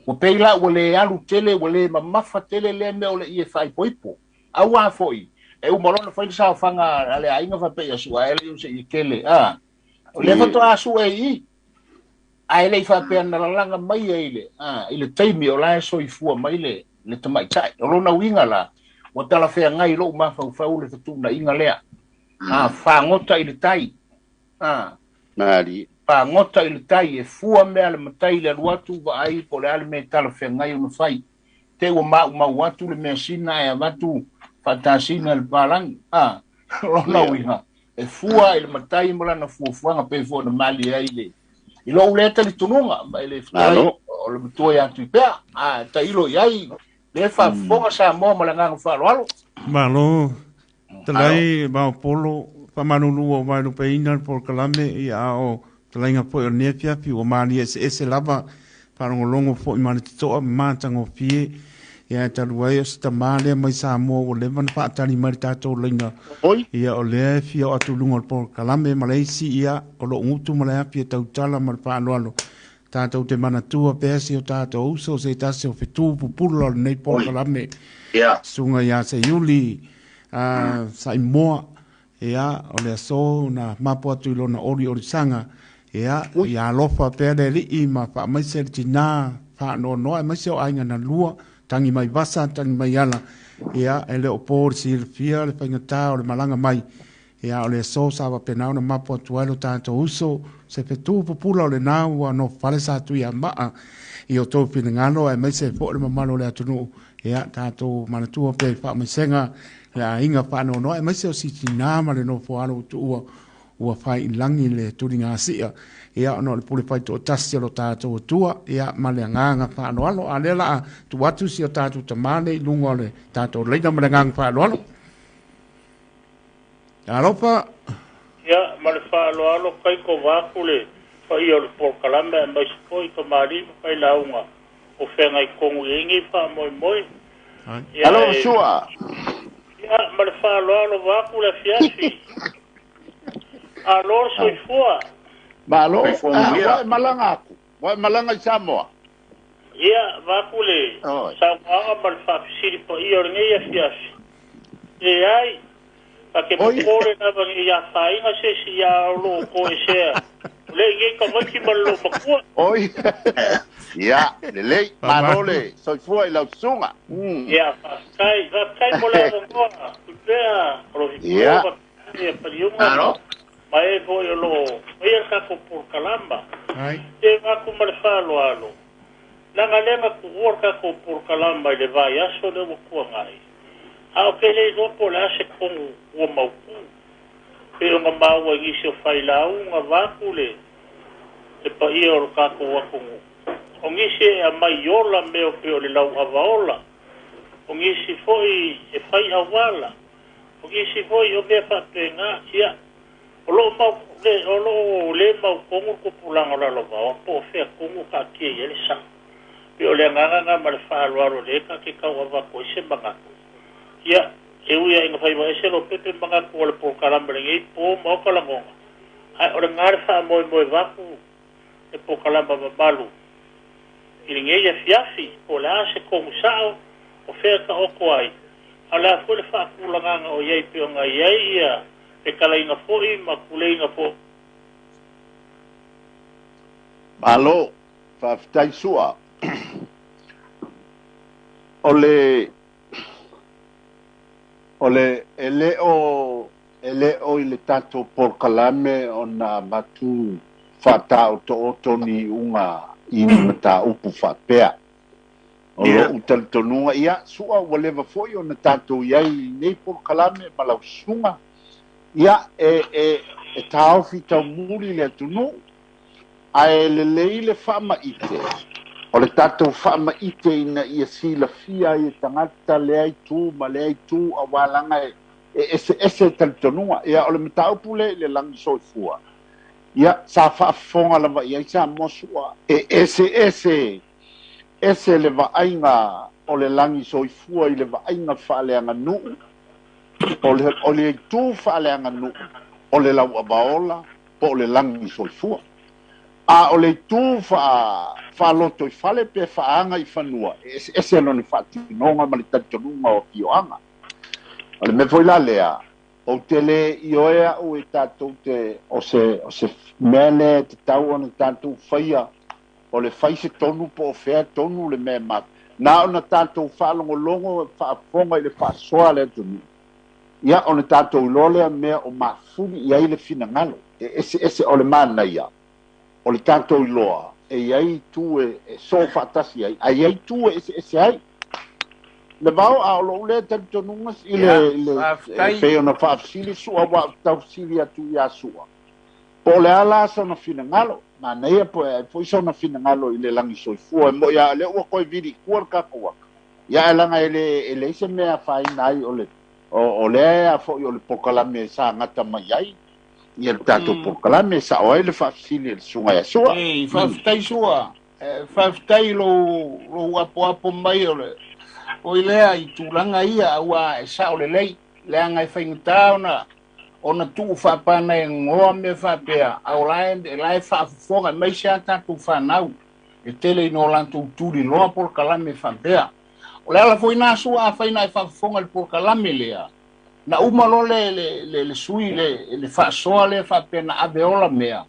Ua pei la ua le alu tele, ua le mamafa tele lea mea o le ie faaipoipo. Aua foi, e uma loa na fai le saofaga a le aiga faapea ia sua e le o se ie tele. O lea faatoa sue i, ae le i faapea na lalaga mai ai le, i le taimi o la e soifua mai le tamaitai. O lona uiga la, ua talafeagai lou mafaufau le fetuunaiga lea. Fagota i le tai. Mali. Fagota i le tai, e fua mea le matai le alu atu vaai po o le a le mea e talafeagai ona fai. Te ua maumau atu le measina e avatu faatasina le palagi. Lona uiga, e fua i le matai ma lana fuafuaga pe foi na mali ai le i lou lea talitonuga ma i le fetalai o le matua ia Tuipea. Tailo i ai le faafofoga Samoa ma le agaga faaaloalo. Malo, talai Maopolo, faamalulu o vaelupeina le polokalame ia o talaiga foi o lenei afiafi ua malie eseese lava faalogologo foi ma le totoa ma matagofie. Ia e talu ai o se tamā lea mai Samoa ua leva na faatali mai le tatou laina. Ia o lea e fia o atu luga o le polokalame ma le isi ia o lou gutu ma le afi e tautala ma le faaaloalo. Tatou te manatua pea si o tatou uso se tasi o fetu pupula o lenei polokalame. Susuga ia Seiuli Saimoa. Ia, o le aso na mapo atu i lona oli olisaga. Ia, ia alofa pea le Alii ma faamaise le tinā faanoanoa aemaise o aiga na lua, tagi mai vasa, tagi mai ala. Ia, e le o po le silafia le faigata o le malaga mai. Ia, o le aso sa faapena ona mapo atu ai lo tatou uso, se fetu pupula o lena ua nofofale sa Tuiamaa i o outou finagalo aemaise foi le mamalu o le atunuu. Ia, tatou manatua pea i faamaisega le aiga faanoanoa aemaise o si tinā ma le nofo alo ua tuua ua fai i lagi le tuligasia. Ia, ona o le pule faitoatasi o lo tatou Atua, ia, ma le agaga faaaloalo. A o lea o le a tuu atu si o tatou tamā nei i luga o le tatou laina ma le agaga faaaloalo. Alofa. Ia, ma le faaaloalo kai kova aku le paia o le polokalame aemaise foi tamalii ma failauga o feagai tonu i ai nei faamoemoe. Ia, Alo Sua. Ia, ma le faaaloalo vaeatu le afiafi. Alo le soifua. Malo. Soifua Ah, manuia. ua e malaga aku. Ua e malaga i Samoa. Ia, vaeatu le Oi. saunoaga ma le faafesili paia o lenei afiafi. Leai, ta te Oi. popole lava ne i afaina se isi ia o loo toesea. O le i nei tamaiti ma le loomatua. Oi. Ia, lelei, malo Faamalo. le soifua i lau susuga. Ia, faafetai, faafetai mo le avanoa. Tuipea, o lo hipo, Ia. faafetai e Paliuga ma Malo. ma e foi o loo faia le tatou polokalama. Ai. E vaku ma le faaaloalo. Leaga lea na tuua le tatou polokalama i le vaiaso lea ua tuanai. A o ke le iloa po o le a se tonu ua mautu. Pe ona maua i nisi o failauga vaku le paia o le tatou atunuu. O nisi e aumai ola mea o pei o le lauava ola. O nisi foi e fai auala. O nisi foi o mea faapena. Ia, o loo mau le o loo le mautonu le tupulaga o lalovaoa po o fea tonu o taatia i ai le sao. Pe o le agaga lena ma le faaaloalo lea ta te tau avatu ai se manatu. Ia, e ui lava ina faiva ese Lopepe manatu o le polokalame lenei po ma oka lagona. Ae o lena le faamoemoe vaku le polokalama mamalu i lenei afiafi po o le a se tonu sao o fea taoto ai. A o le a foi le faatulagaga o i ai pei ona i ai ia fetalaiga foi ma tuleiga foi. Malo, faafetai Sua. O le o le e le o e le o i le tatou polokalame ona avatu faataotooto ni iuga i ni mataupu faapea. O Ia. lo'u talitonuga, ia, Sua ua leva foi ona tatou i ai i lenei polokalame ma lau susuga. Ia, e e e taofi taumuli le atunuu, ae lelei le faamaite. O le tatou faamaite ina ia silafia ai e tagata lea itu ma lea itu auā laga e e eseese talitonuga. Ia, o le mataupu lea i le lagi soifua. Ia, sa faafofoga lava i ai Samoa Sua. E eseese ese le vaaiga o le lagi soifua i le vaaiga faaleaganuu, o le o le itu faaleaganuu o le lauavaola po o le lagi soifua. A o le itu faa faaloto i fale pe faaga i fanua, e eseese lona faatinoga ma le talitonuga o afioaga. O le mea foi la lea, ou te le ioe a'u e tatou te o se o se mea lea e tatau ona tatou faia o le fai se tonu po o fea tonu le mea ma na ona tatou faalogologo faafofoga i le faasoa a le atunuu. Ia, ona tatou iloa lea mea o mafuli i ai le finagalo. E eseese o le manaia o le tatou iloa e i ai itu e e soo faatasi ai, ae i ai itu e eseese ai. Le vao a o lo'u lea talitonuga i le Ia, i le e faafetai. pei ona faafesili Sua ua ou taufesili atu iā Sua. Po o le a la sona finagalo, manaia po e ai foi sona finagalo i le lagi soifua. E mo'i lava o lea ua toe vili i tua le tatou aka. Ia ae laga e le e leai se mea e afaina ai o le o o lea a foi o le polokalame sa gata mai ai ia le tatou polokalame e sa'o ai le faafesili a le susuga ia Sua. Ei, faafetai Sua. Faafetai i lou lou apoapo mai o le oi lea i tulaga ia auā e sa'o lelei, leaga e faigata ona ona tuu faapanaegoa mea faapea, a o la e la e faafofoga aemaise a tatou fanau e tele ina o latou tuliloa polokalame faapea. O le ala foi lena Sua afai na e faafofoga i le polokalame lea, Na uma lo le sui le faasoa le faapea na ave ola mea.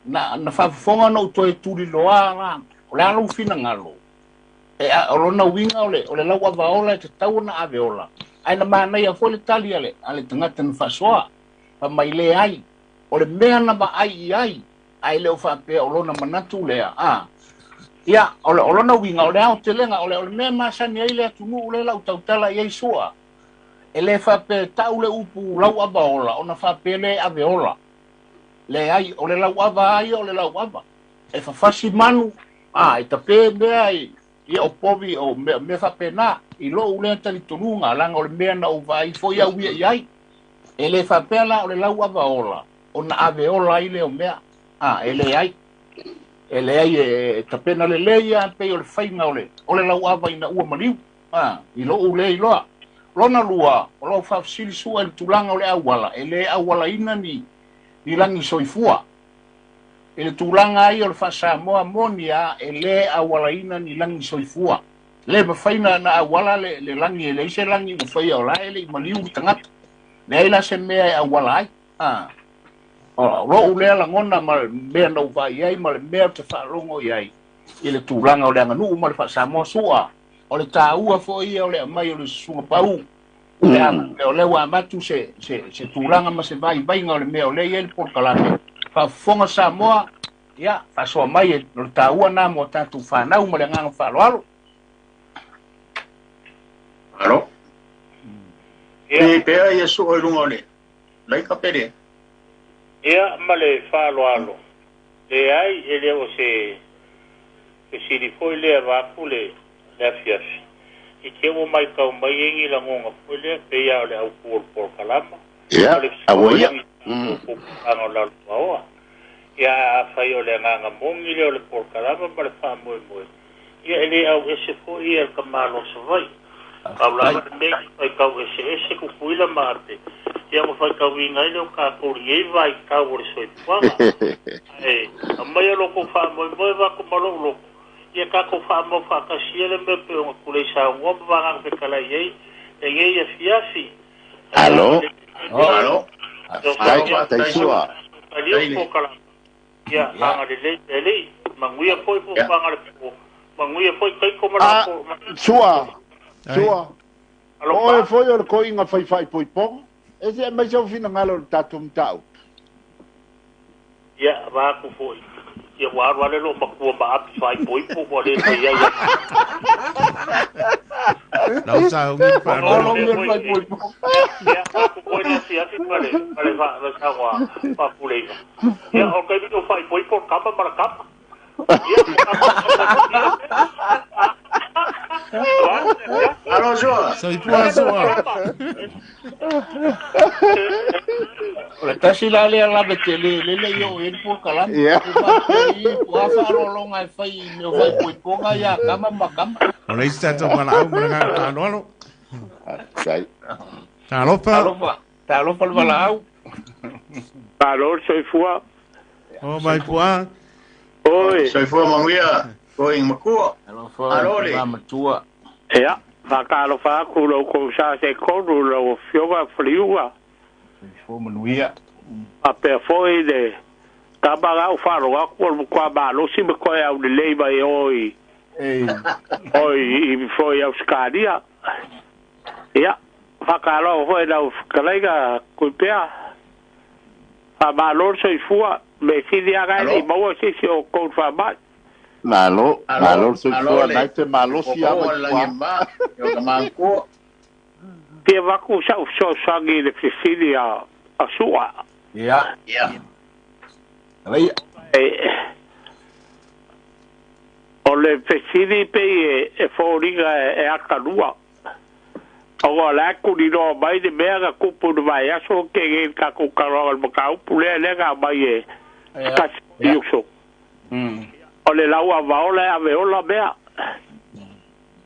Na faafofoga na ou toe tuliloa la. O le a lou finagalo. E o lona uiga o le lauava ola e tatau ona ave ola. Ae na manaia foi le tali a le tagata na faasoa. Fa mai le ai. O le mea na vaai i ai. Ae le o faapea o lona manatu lea. Ia, o lona uiga o le aotelega o le mea masani ai le atunuu le lau tautala i ai sua. E le faapea tau le upu lauava ola ona faapea le ave ola. Le ai, o le lauava ai o le lauava. E fafasi manu, e tape mea i o povi o mea faapena. I lou lea talitonuga, laga o le mea na ou vaai foi au ia i ai. E le faapea la o le lauava ola, ona ave ola ai lea o mea. E le ai. E leai e tapena lelei a pei o le faiga o le lauava ina ua maliu. I lou lea iloa. Lona lua, o lau faafesili sua i le tulaga o le auala, e le aualaina ni lagi soifua. I le tulaga ai o le faasamoa moni a, e le aualaina ni lagi soifua. Le mafai na auala le lagi, e leai se lagi ua faia o la e le i maliu le tagata. Leai la se mea e auala ai. O lou lea lagona ma le mea na ou vaai ai ma le mea ou te faalogo i ai i le tulaga o le aganuu ma le faasamoa sua. O le taua foi ia o le aumai o le susuga pau. O lea ua avatu se tulaga ma se vaivaiga o le mea o lea i ai le polokalame. Faafofoga Samoa, ia, faasoa mai o le taua na mo tatou fanau ma le agaga faaaloalo. Alo. E pea ia sua i luga o le laika pere. Ia, ma le faaaloalo. Le ai, e le o se fesili foi lea vaku le afiafi. I te ua mai kau mai e ngi lagonga foi lea, pe ia o le au pu o le polokalama. Ia, aua ia. Pupanga o lalo paoa. Ia, a fai o le agaga mogi lea o le polokalama ma le faamoemoe. Ia, e le au ese foi ia le kamalo Savaii. Kau lava le mea fai kau ese ese kukuila ma ape. Ia, ua fai kauiga ai lea o kākou i nei vaitau o le soifuaga. Ae, aumai o loko faamoemoe vako ma lou loko. Ia kākou faamau faatasia le mea pe ona kulei saunoa ma vagaga fetalai ai e nei afiafi. Alo. Alo. Tai sua. Ia, agalelei elei. Manuia foi fuafuaga le po. Manuia foi taiko ma lako. Sua. Sua. Oe foi o le koiga faifaipoipoga. E se mai sau finagalo o le tatou mataupu. Ia, vaku foi. Ia, ua alu ale lou matua ma api faaipoipo ua le fai ai. Lau saugi faaloalo. Ia, vaku foi le afiafi ma le sauga faapuleiga. Ia, o le taimi o faaipoipo le kama ma le kama. Ia, Alo, sua. Soifua sua. O le tasi la lea lave tele lele i o e le polokalame. Ua faalologa e fai i mea o faaipoipoga ia kama ma kama. O le isi tatou valaau ma le agaga faaaloalo. Talofa. Talofa. Talofa le valaau. Malo le soifua. O mai pua. Oi. Soifua manuia. Koiga makua. Alo le matua. Ia, faatalofa atu lau kou sa se tolu lau afioga Faliuga. Soifua manuia. Faapea foi le tama lau faalogo atu o le matua malosi ma toe aulelei mai o i oi i foi Ausetalia. Ia, faatalofa foi lau fetalaiga Tuipea. Faamalo le soifua, me sili aga e le i maua se isi o kou faamai. Malo, malo le soifua, nai te malosi a mai pua. O ka mangua. Fia vaku sau fesoasoani i le fesili a sua. Ia. Ia. Alai. O le fesili pei e foliga e atalua. O la kuli loa mai le mea na kupu le vaiaso ke e tatou kaloaga le mataupu lea lea na aumai e tasi uso. O le lau avaola e aveola mea.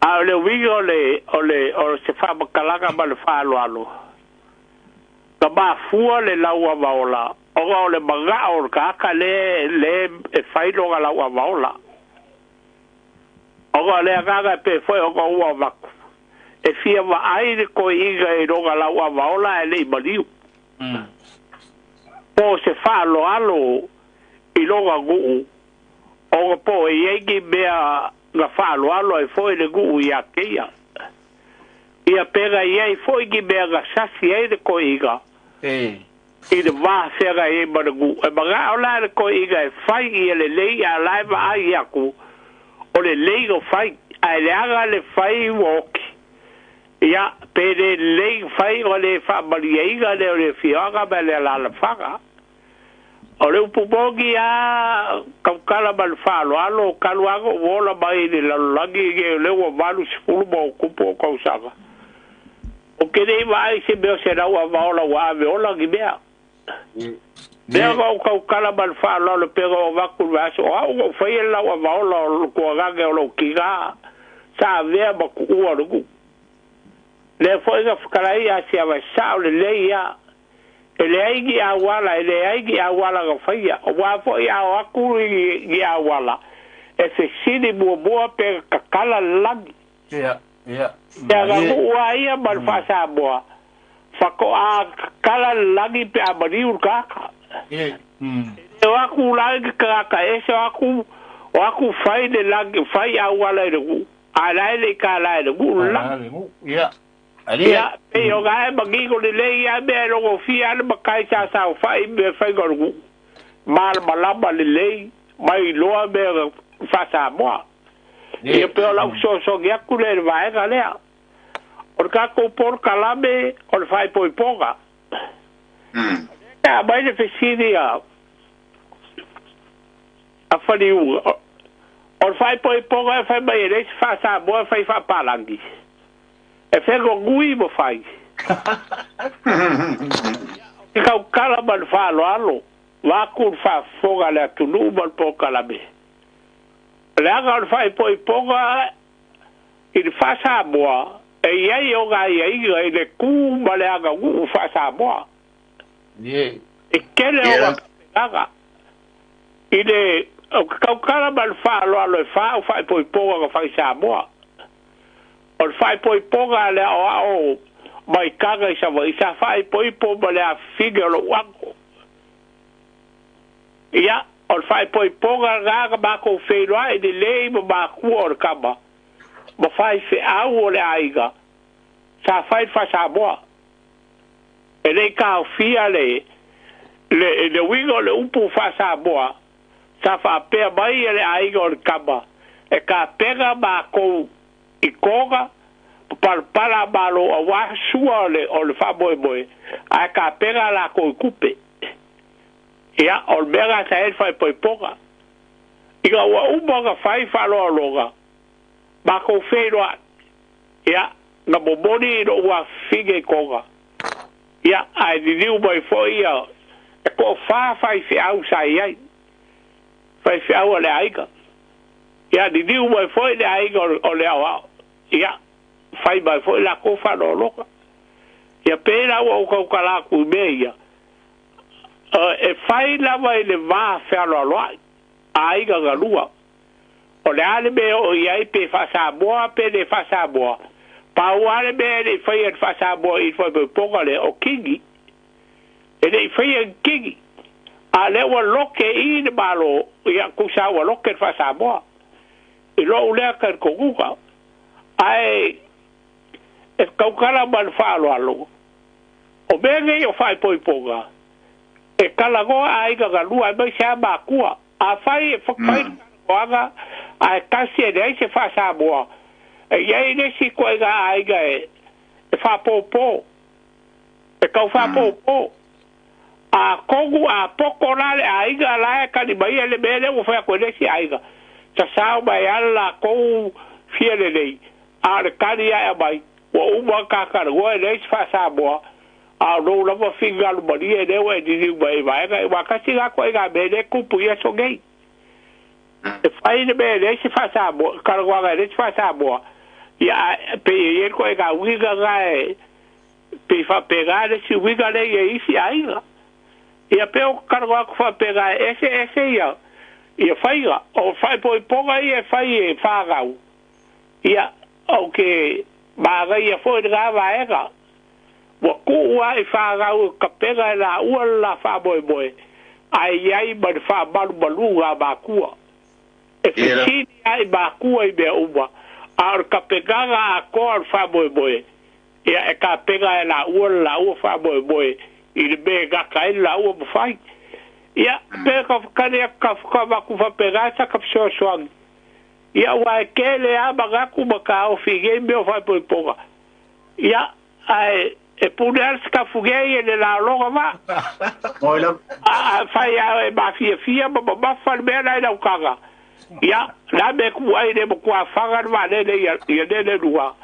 A o le uiga o le se faamatalaga ma le faaaloalo. Na mafua le lau avaola ona o le magao o le tagata lea e fai lona lau avaola. Ona o le agaga e pe foi ona ua avatu. E fia vaai le toeaina i lona lauavaola ae le'i maliu. Po o se fa'aloalo i lona nu'u ona po o e iai ni mea na fa'aloalo ai fo'i le nu'u iā teia. Ia pega iai fo'i ni mea na sasi ai le toeaina i le va feagai ai ma le nu'u. E maga'o la le toeaina e fai ia lelei a la e va'ai aku o lelei no fai ae leaga le fai ua oki. Ia pe lē lelei fai o le fa'amaliaina lea o le afioaga ma le alalafaga. O le upu moni a tautala ma le fa'aloalo talu aga ua ola mai i le lalolagi e o lea ua 80 ma o tupu o tausaga. O ke le'i va'ai se mea o se lau avaola ua ave ola ni mea. Mea na ou tautala ma le fa'aloalo pega o avatu le vaiaso o a'u na ou faia le lau avaola o tuagaga o lou tigā sa avea ma tu'ua o le nu'u. Lea fo'i na fetalai a se avaesa'o lelei ia. E leai ni auala, e leai ni auala na faia. Auā fo'i a o atu ni auala, e fesili muamua pe tatala le lagi. Ia, ia, Le aganuu lava ia ma le faa-Samoa, fato'a tatala le lagi pe a maliu le tagata. E le o atu la i le tagata ese o atu, o atu fai le lagi, fai auala i le nuu, a o la e le i tālā e le nuu le lagi. Ia, pei o na e manino lelei lava mea e logofia lava le matai sa saofa'i i mea faiga o le nuu, malamalama lelei, mailoa mea faa-Samoa. Ia pei o la'u fesoasoani atu lea i le vaega lea. O le tatou polokalame o le faaipoipoga. Lea aumai le fesili a Faliuga, o le faaipoipoga e fai mai e leai se faa-Samoa e fai faapalagi. E fegonui ma fai. Ou te tautala ma le faaaloalo, vaeatu le faafofoga a le atunuu ma le polokalame. Leaga o le faaipoipoga i le faa-Samoa e i ai ona aiaiga i le tu ma le aganuu faa-Samoa. E tele ona tapenaga i le ou te tautala ma le faaaloalo e fā au faaipoipoga na fai Samoa. O le faaipoipoga a le aoao mai taga i Savaii sa faaipoipo ma le afifine o lo'u ago. Ia, o le faaipoipoga lena na matou feiloai lelei ma matua o le tama ma faifeau o le aiga sa fai le faa-Samoa. E le i taofia le le le uiga o le upu faa-Samoa sa faapea mai e le aiga o le tama e tapena matou i Toga ma palapala a Malo auā sua o le o le faamoemoe ae tapena a latou i tupe. Ia, o le mea lena sa i ai le faaipoipoga. Ina ua uma ona fai faaaloaloga, matou feiloai, ia, na momoli i lo'u afafine i Toga, ia, ae liliu mai foi ia, e toafā faifeau sa i ai, faifeau a le aiga. Ia, liliu mai foi le aiga o le aoao, ia, fai mai foi latou faaaloaloga. Ia, pei la ua ou tautala atu i mea ia, e fai lava i le va fealoaloai, aiga galua. O le a le mea e oo i ai pe faa-Samoa pe le faa-Samoa, pau lava le mea e le i faia e le faa-Samoa i le faaipoipoga lea, o kini. E le i faia ni kini. A o lea ua loke i le Malo, ia, tusa ua loke le faa-Samoa. I lou lea talitonuga. Ae e tautala ma le faaaloalo, o mea nei o faaipoipoga, e talanoa aiga galua aemaise lava matua. Afai e fai le talanoaga ae tasi e leai se faa-Samoa, e i ai le isi ituaiga aiga e faapopo, e tau faapopo. Atonu a poto la le aiga la e tali mai ai le mea lea ua fai atu e le isi aiga, sasao mai lava le latou fia lelei, a o le tali lava e aumai, ua uma ona ta talanoa e leai se faa-Samoa, a o lou lava finagalo malie lea ua e liliu mai ai i vaega ia. Aua tasi lena ituaiga mea lea e tupu i aso nei. E fai le mea e leai se faa-Samoa, talanoaga e leai se faa-Samoa, ia ae pei e i ai le ituaiga uiga lena e pei faapena le isi uiga lea i ai isi aiga. Ia pei ou te talanoa atu faapena e eseese ia ia faiga. O faaipoipoga ia e fai e fanau, ia, ou te Magaia fo'i lagā vaega. Ua ku'u a'i fagau e kapega e lāua le la fa'amoemoe, ae iai ma le fa'amalumaluga a makua. E fesili a'i makua i mea uma, a o le kapegaga atoa o le fa'amoemoe, ia e kapega e lāua le lāua fa'amoemoe i le mea e gata ai le lāua mafai. Ia, pe ka ka avatu fa'apena sa ka fesoasoani. Ia ua e kele a manatu ma taofi i nei mea o fa'apoipoga. Ia, ae e pune ale sekafugia e le laologa va. A fai a e mafiafia ma mamafa le mea la i laukaga. Ia, la me ku ai le mo faga le vaalele ia ia lele lua.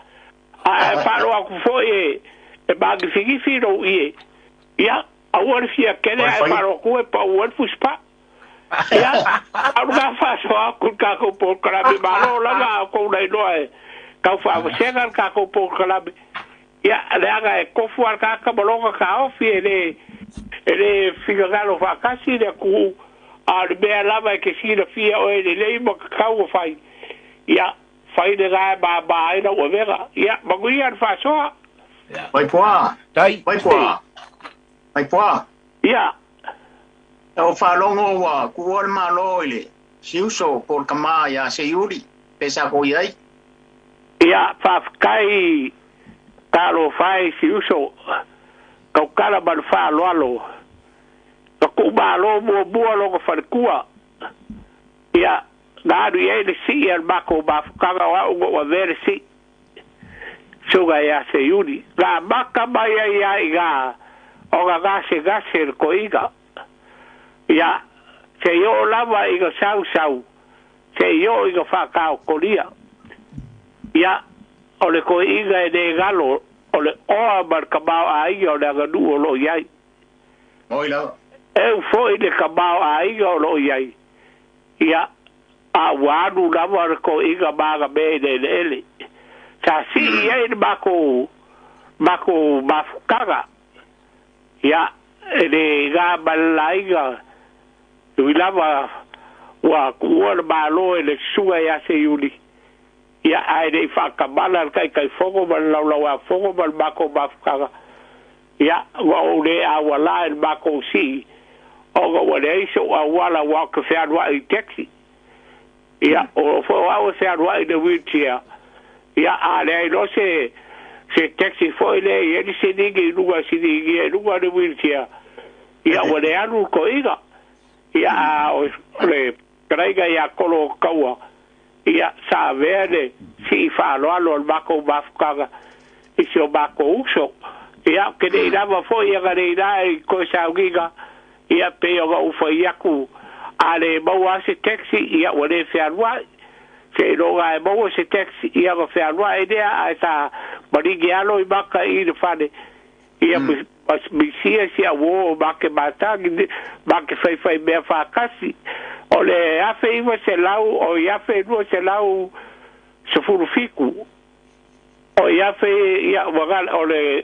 Ae faaloa aku fo'i e magifigifi lou ie. Ia, aua le fia kele ae faaloa aku e pa'u ai le fusipa'a. Ia, alu ga faasoa aku le takou polokalame malo lava a kou lailoa e tau faavasega le takou polokalame. Ia, leaga e kofu a le tagata ma lona taofi e lē finagalo fa'atasi le atunuu, a o le mea lava e te silafia oe lelei ma tatau o fai. Ia, fai lagā e māmā ai lau avega. Ia, manuia le faasoa. Vaipoa. Tai. Vaipoa. Vaipoa. Ia. O faalogo ua kuua le Mālō i le siuso po o le kamā iā Seiuli pe sa ko i ai. Ia, fa'afetai talofa e siuso taukala ma le fa'aloalo. Na ku'umālō muamua lona falekua. Ia, na alu i ai le si'i a le makou mafutaga o a'u na ou avea le si'i. Suga iā Seiuli. Na amata mai ai ia i gā ona gasegase le ko'iga. Ia, se'i oo lava i ga sausau, se'i oo i ga fa'ataokolia. Ia, o le ko'iga e lē galo, o le oa ma le kamāo'aiga o le aganu'u o lo'o iai. Moi lava. E fo'i le kamāo'aiga o lo'o iai. Ia, a ua alu lava le ko'iga magamē i le ele'ele. Sa si'i ai le makou mafutaga. Ia, e lē gā ma le laiga, ui lava ua ku'ua le Mālō e le susuga iā Seiuli. Ia, ae le'i fa'atamala le ta'itaifono ma le laulauāfono ma le matou mafutaga. Ia, ua ou lē aualā i le matou si'i, ona ua leai so'u auala ua o te fealua'i i taxi. Ia, o fo'i o a'u e fealua'i i le wheelchair. Ia, a leai loa se taxi fo'i lea i ai le siligi i luga siligia i luga o le wheelchair. Ia, ua le alu le to'iga. Ia, a o le talaiga iā Kolo o Taua, ia, sa avea le si'i fa'aloalo a le matou mafutaga i si o makou uso. Ia, ke le'i lava fo'i agalei la i koe saugiga, ia, pei ona ou fai aku, a lē maua a se taxi, ia, ua lē fealua'i. Seiloga e maua se taxi, ia, ona fealua'i lea, ae sa maligi alo i maka i le fale. Ia, misia si auō make matagi, make faifai mea fa'atasi. O le 1900 o i 1217. O i afe, ia, ua o le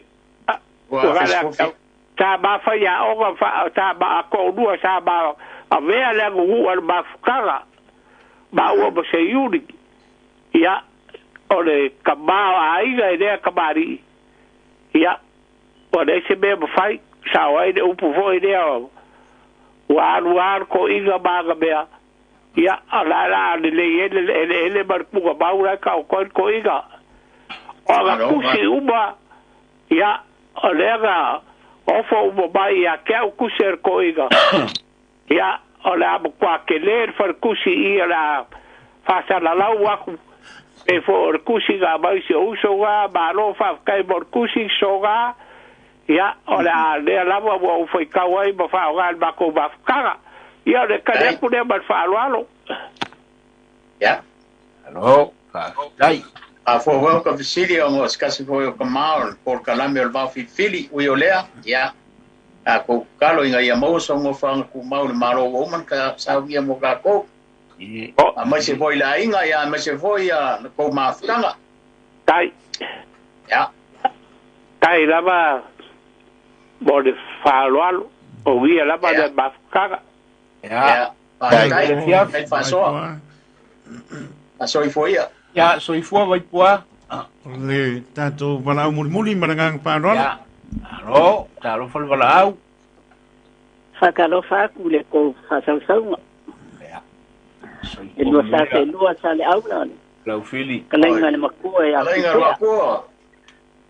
Ua ua sa mafai a'oga fa sa ma ato'olua sa ma avea le agugu'u a le mafutaga maua ma Seiuli. Ia, o le kamā o aiga e lea kamali'i. Ia, ua leai se mea mafai, sao ai le upu fo'i lea ua alu lava le to'iga ma agamea. Ia, o la la lelei ai le ele'ele ma le pugamau la e ta'oto ai le to'iga. O aga tusi uma, ia, o lea na ofo uma mai ia te a'u tusi a le to'iga. Ia, o le a matuā telē le faletusi ia le a fa'asalalau aku. Pe fo'i o le tusi na aumai si o uso ga, malo fa'afetai mo le tusi soga. Ia, o le a lea lava ua ou faitau ai ma fa'aogā le makou mafutaga. Ia, o le tali aku lea ma le fa'aloalo. Ia. Alo, fa'afetai. A fō ka fesili ona o se kasi foi o kamā o le polokalame o le vaofilifili ui o lea. Ia, tatou tatalo ina ia maua se ogofaga tumau i le Mālō ua uma ona saunia mo tatou. Aemaise foi le aiga, ia aemaise foi ia le tou mafutaga. Tai. Ia. Tai lava mo le fa'aloalo, o ia lava le mafutaga. Ia. Fa'afetai. Tai fa'asoa. Soifua ia. Ia, soifua Vaipoa. O le tatou valaau mulimuli ma le agaga faaaloalo. Ia alo talofa le valaau. Faatalofa atu le kou faasausauga. Ia E lua sa se lua sa le aula. Laufili. Kalaiga le makua e Kalaiga le apipea. Makua.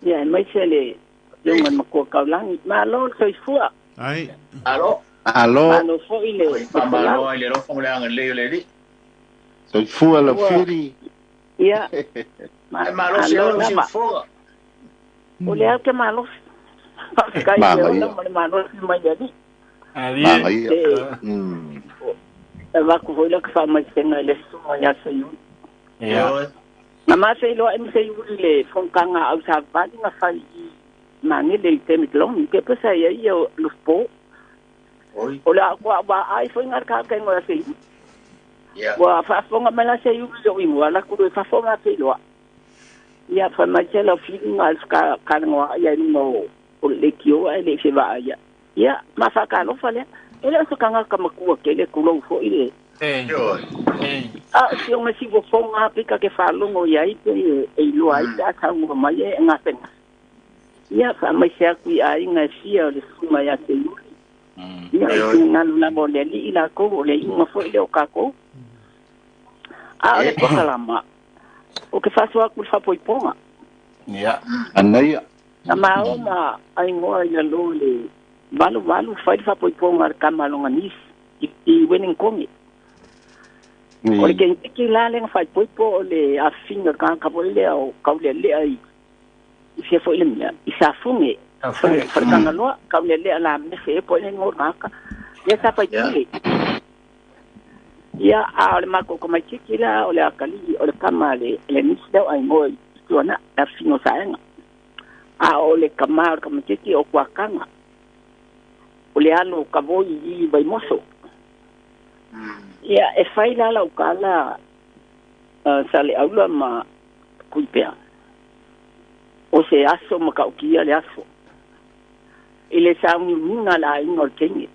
Ia e maise le afioga le makua kaulagi. Malo le soifua. Ai. Alo. Alo. Malo foi le Oi, folau. Faamalo ai le alofa ma le agalelei o le Alii. Soifua Ua Laufili. ia E malosi malo au lava. siufoga. O le au ke malosi. Faafetai i le ola Magaia. ma le malosi mai le Alii. Alie. Magaia. E avatu foi la ka faamaisega i le susuga ia Seiuli. Ia. Ioe. Na maseiloa e ma Seiuli le fonotaga a ausavali na fai i Magele i Temitlongi ke pesa ia ia o lufopo. Oi. O le a kua vaai foi ga le kakaiga o Seiuli. Ia. Ua faafofoga mai la Seiuli lo'u igoa laku e fafoga feiloa. Ia faamaise lau filiga le fekalagoa'i ai luga o le leitioa e le'i feva'aia. Ia ma faakalofa lea. E le o se tagata matua tele tulou fo'i le E. Ioe. E. a o si ona siufofoga pika ke faalogo iai pe e iloa ai pe a sauga mai e gafegafe. Ia faamaise atu i aiga e fia o le susuga iā Seiuli. Ia o Ioe. finagalo lava o le Alii lakou o le iuga fo'i lea o kakou. A o le pokalama o ke faasoa atu le faapoipoga. Ia. Anaia. Na mao ma aigoa i lalō le 88 fai le faapoipoga a le kama aloganisi i Wellington. O le kenikiki la le faapoipo o le afiga tagata foi lea o kaulealea i fia foi le mea i Safuge. Safuge. Faletagaloa kaulealea la mefe e po le ngo tagata. Ia sa Ia. faipule. Ia a o le mako kamaitiki la o le akalii o le kama le nisi leo aigoa i tuana afiga o saega. A o le kama o le kamaitiki o kuakaga. O le alo kavoi i Vaimoso. Ia e fai la lau kala sa le aula ma kuipea. O se aso ma kaukia le aso. I le sauniuniga la aiga o le teine.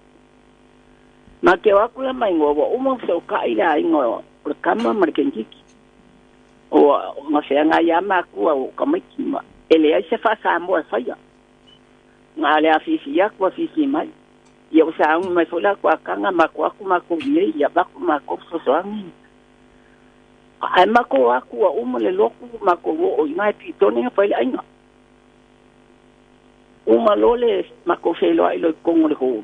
Ma ke o aku la maingoa ua uma feoka'i le aiga o le kama ma le kenikiki. O gafeaga ai a makua o kamaiti ma. E leai se faasamoa e faia. Ga le afifi aku afifi mai. Ia o sauni mai foi la kuakaga mako aku makou iai ia vaku makou fesoasoagi. Ae makou aku ua uma le loku makou o'o iga e pitone ga fai le aiga. Uma loa le makou feiloa'i loa i totogu o le hou.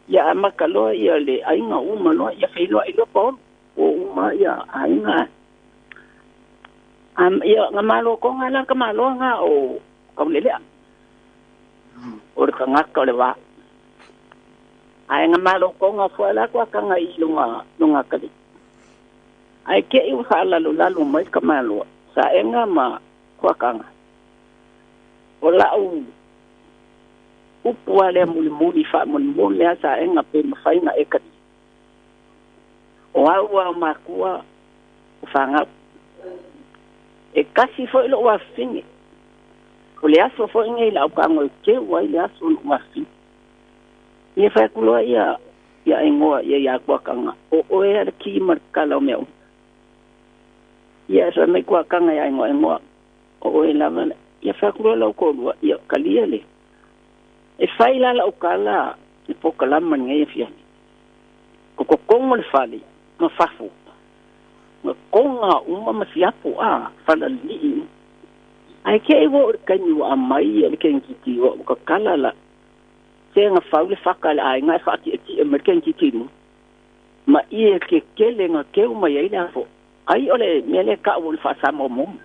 Ia amaka loa ia le aiga uma loa ia feiloa'i loa paolo. Ua uma ia aiga. Am ia ga malokoga la ka maloga o kaulelea. O le tagata o le vā. Ae ga malokoga fo'i la kuakaga i luga luga kali. Ae ke'i ua faalalolalo mai ka maloa. Saega ma kuakaga. O la'u upu a lea mulimuli faamolemole a saega pe mafaiga e kali. O au a o makua o fagau. E kasi fo'i lo'u afafine. O le aso fo'i nei la'u kagoeteu ai le aso o lo'u afafine. Ia fai atu loa ia ia aigoa ia iā kuakaga. O oe a le ki ma le kala o mea uma. Ia e fai mai kuakaga ia aigoa aigoa. O oe lava. Ia fai atu loa lau ko'olua. Ia kalia le. E fai la la'u kala le pokalama lenei afiafi. Kokokogo le fale ma fafo. Ma koga uma ma siapo a falalili'i. Ae ke'i ua o le kaimi ua aumai ia le kenikiki ua kakala la. Sega fau le faka le aiga e faati'ati'e mai le kenikiki luga. Ma ie kekele ga keu mai ai le afo'o. Ai o le mea lea ka'u o le faasamoamoga.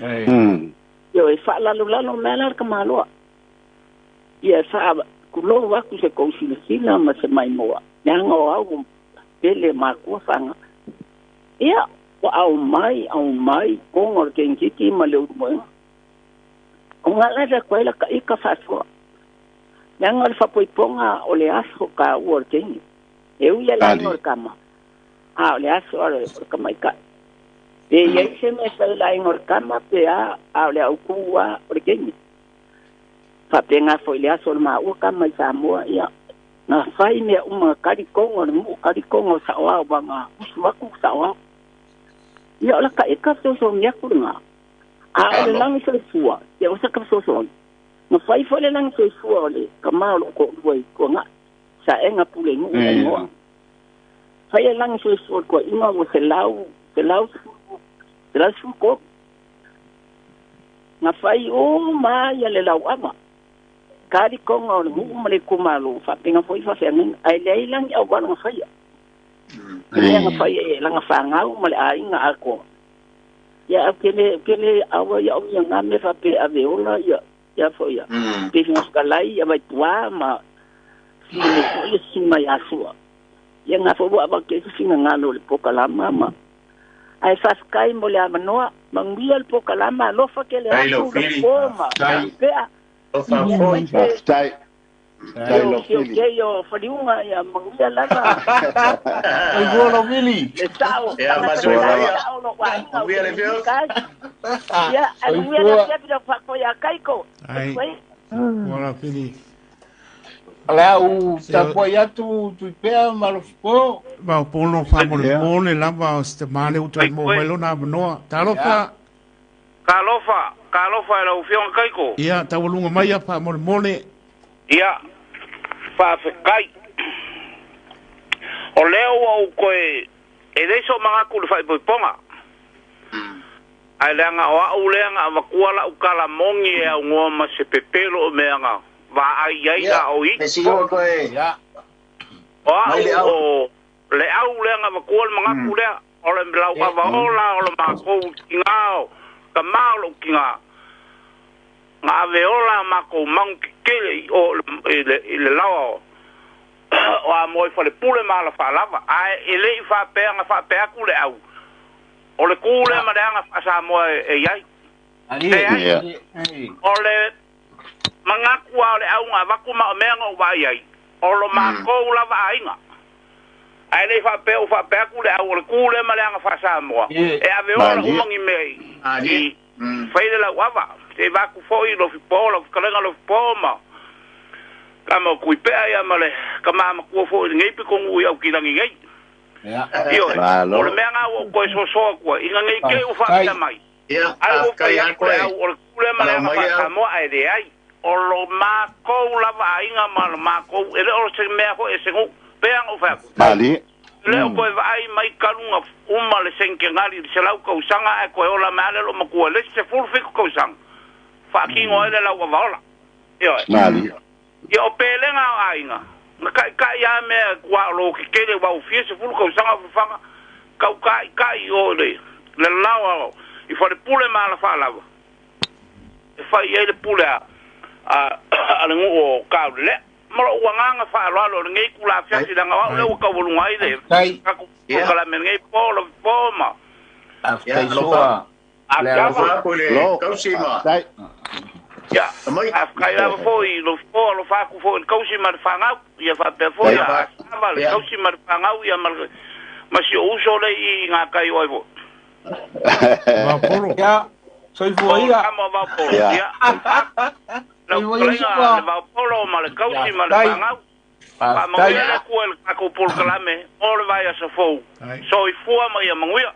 E. Io e faalalolalo mea la le kamaloa. Ia e faa kulou atu se kou silasila ma se maimoa. Leaga o au pele makua faga. Ia ua aumai koga o le kenikiki ma le ulumoega. O gala le koe la ka'ika faasoa. Leaga o le faapoipoga o le aso kāua o le teine. E ui le aiga o le kama. A o le aso o le kamaika'i. Pe iai se mea fai le aiga o le kama pe a a o le aukū a o le teine. Faapega fo'i le aso o le maua kama i Samoa ia. Na fai mea uma kali koga o le mu'u kali koga o sa'oao vaga usu aku sa'oao. Ia o la ka eka fesoasoani atu lagā. A o le lagi soifua, ia o saka fesoasoani. Na fai foi le lagi soifua o le tama o lou toalua i Tuanai, Saega Pulenuu le igoa. Fai le lagi soifua o le toeaina ua 100, 110, 113. Na fai uma lava le lauava, talitoga o le nuu ma le itumalo, faapena foi faafeagaiga, ae leai lagi auala na faia. Le mea na fai e lana fanau ma le aiga atoa. Ia au ke le ke le aua ia o ia ngā mea faapea ave ola ia ia foi ia. Pe finga fetalai ia Vaituā ma sili mai foi le susuga ia Sua. Ia ngā foi ua avatu ai se finagalo o le polokalama ma ae faafetai mo le avanoa. Manuia le polokalama, alofa tele atu le po ma pea. Faafetai. Faafetai lau Fili. Kei o Faliuga ia manuia lava. Soifua lau Fili. Le sao. Ia masoia. Sao lo aiga. Manuia le fio. Ia, manuia le afiafi lau faatoa ia Kaiko. Ai. Wala Fili. O le a ou tapuai atu Tuipea ma Alofipo. Ma o pono faamolemole lava o se tama lea ua toe maua mai lona avanoa. Talofa! Talofa, talofa i lau Afioga Kaiko. Ia, taualuga mai ia faamolemole. Ia, faafetai. O lea ua ou toe, e leai sou manatu i le faaipoipoga. Ae leaga o au lea na avatua lau tala moni e aunoa ma se pepelo o mea na vaai ai a o iti foi. O au o le au lea na avatua le manatu lea, o le lauava ola o le matou tina o tama o lou tina, na ave ola a matou manu tetele i o i le laoa o Amoa i Falepule ma Alafaalava. Ae e le i faapea na faapea atu le au, O le ku lea ma le aga faa-Samoa e i ai. Leai. O le manatu lava o le auga avatu ma o mea na ou vaai ai, o lo matou lava aiga. Ae le i faapea ua faapea atu le au o le ku lea ma le aga faa-Samoa, e ave ola uma ni mea i fai le lauava. Se i vaeatu foi Lofipo, lau fetalaiga Lofipo ma tama o Tuipea ia ma le tama matua foi i lenei pitonuu i Aukilagi nei. Ioe, o le mea lena ua ou toe soso atu ai, ina ne i te i ua faapea mai, ai ua fai atu le au o le pule ma le aga faa-Samoa, ae leai. O lo matou lava aiga ma lo matou, e le o se mea foi e se nuu, pei ona ou fai atu, e le o toe vaai mai talu na uma le senitenari i le 100 tausaga ae toe ola mai lava le loomatua i le isi 17 tausaga, faatino ai le lauavaola. Ioe. Ia o pelega o aiga, na taʻitaʻi a mea ua o lo tetele ua ufia 10 tausaga o fafaga, tau taʻitaʻi i o i le lalao i falepule ma alafaalava e fai i ai le pule a le nuu o Kaulelea. Ma lou agaga faaaloalo i lenei itula afiafi leaga o au lea ua taualuga ai le tatou polokalame i lenei po, po ma Alofa atu i le tausi ma. Ia, faafetai lava foi i lou fofo, alofa atu foi i le tausi ma le fanau. Ia faapea foi a Sava, le tausi ma le fanau, ia ma si ou uso lea i gatai o ai foi. Vaopolo. Ia, soifua ia. Tama o Vaopolo. Ia, lau fetalaiga le Vaopolo ma le tausi ma le fanau. Faamanuia le Atua i le tatou polokalame o le vaiaso fou. Soifua ma ia manuia.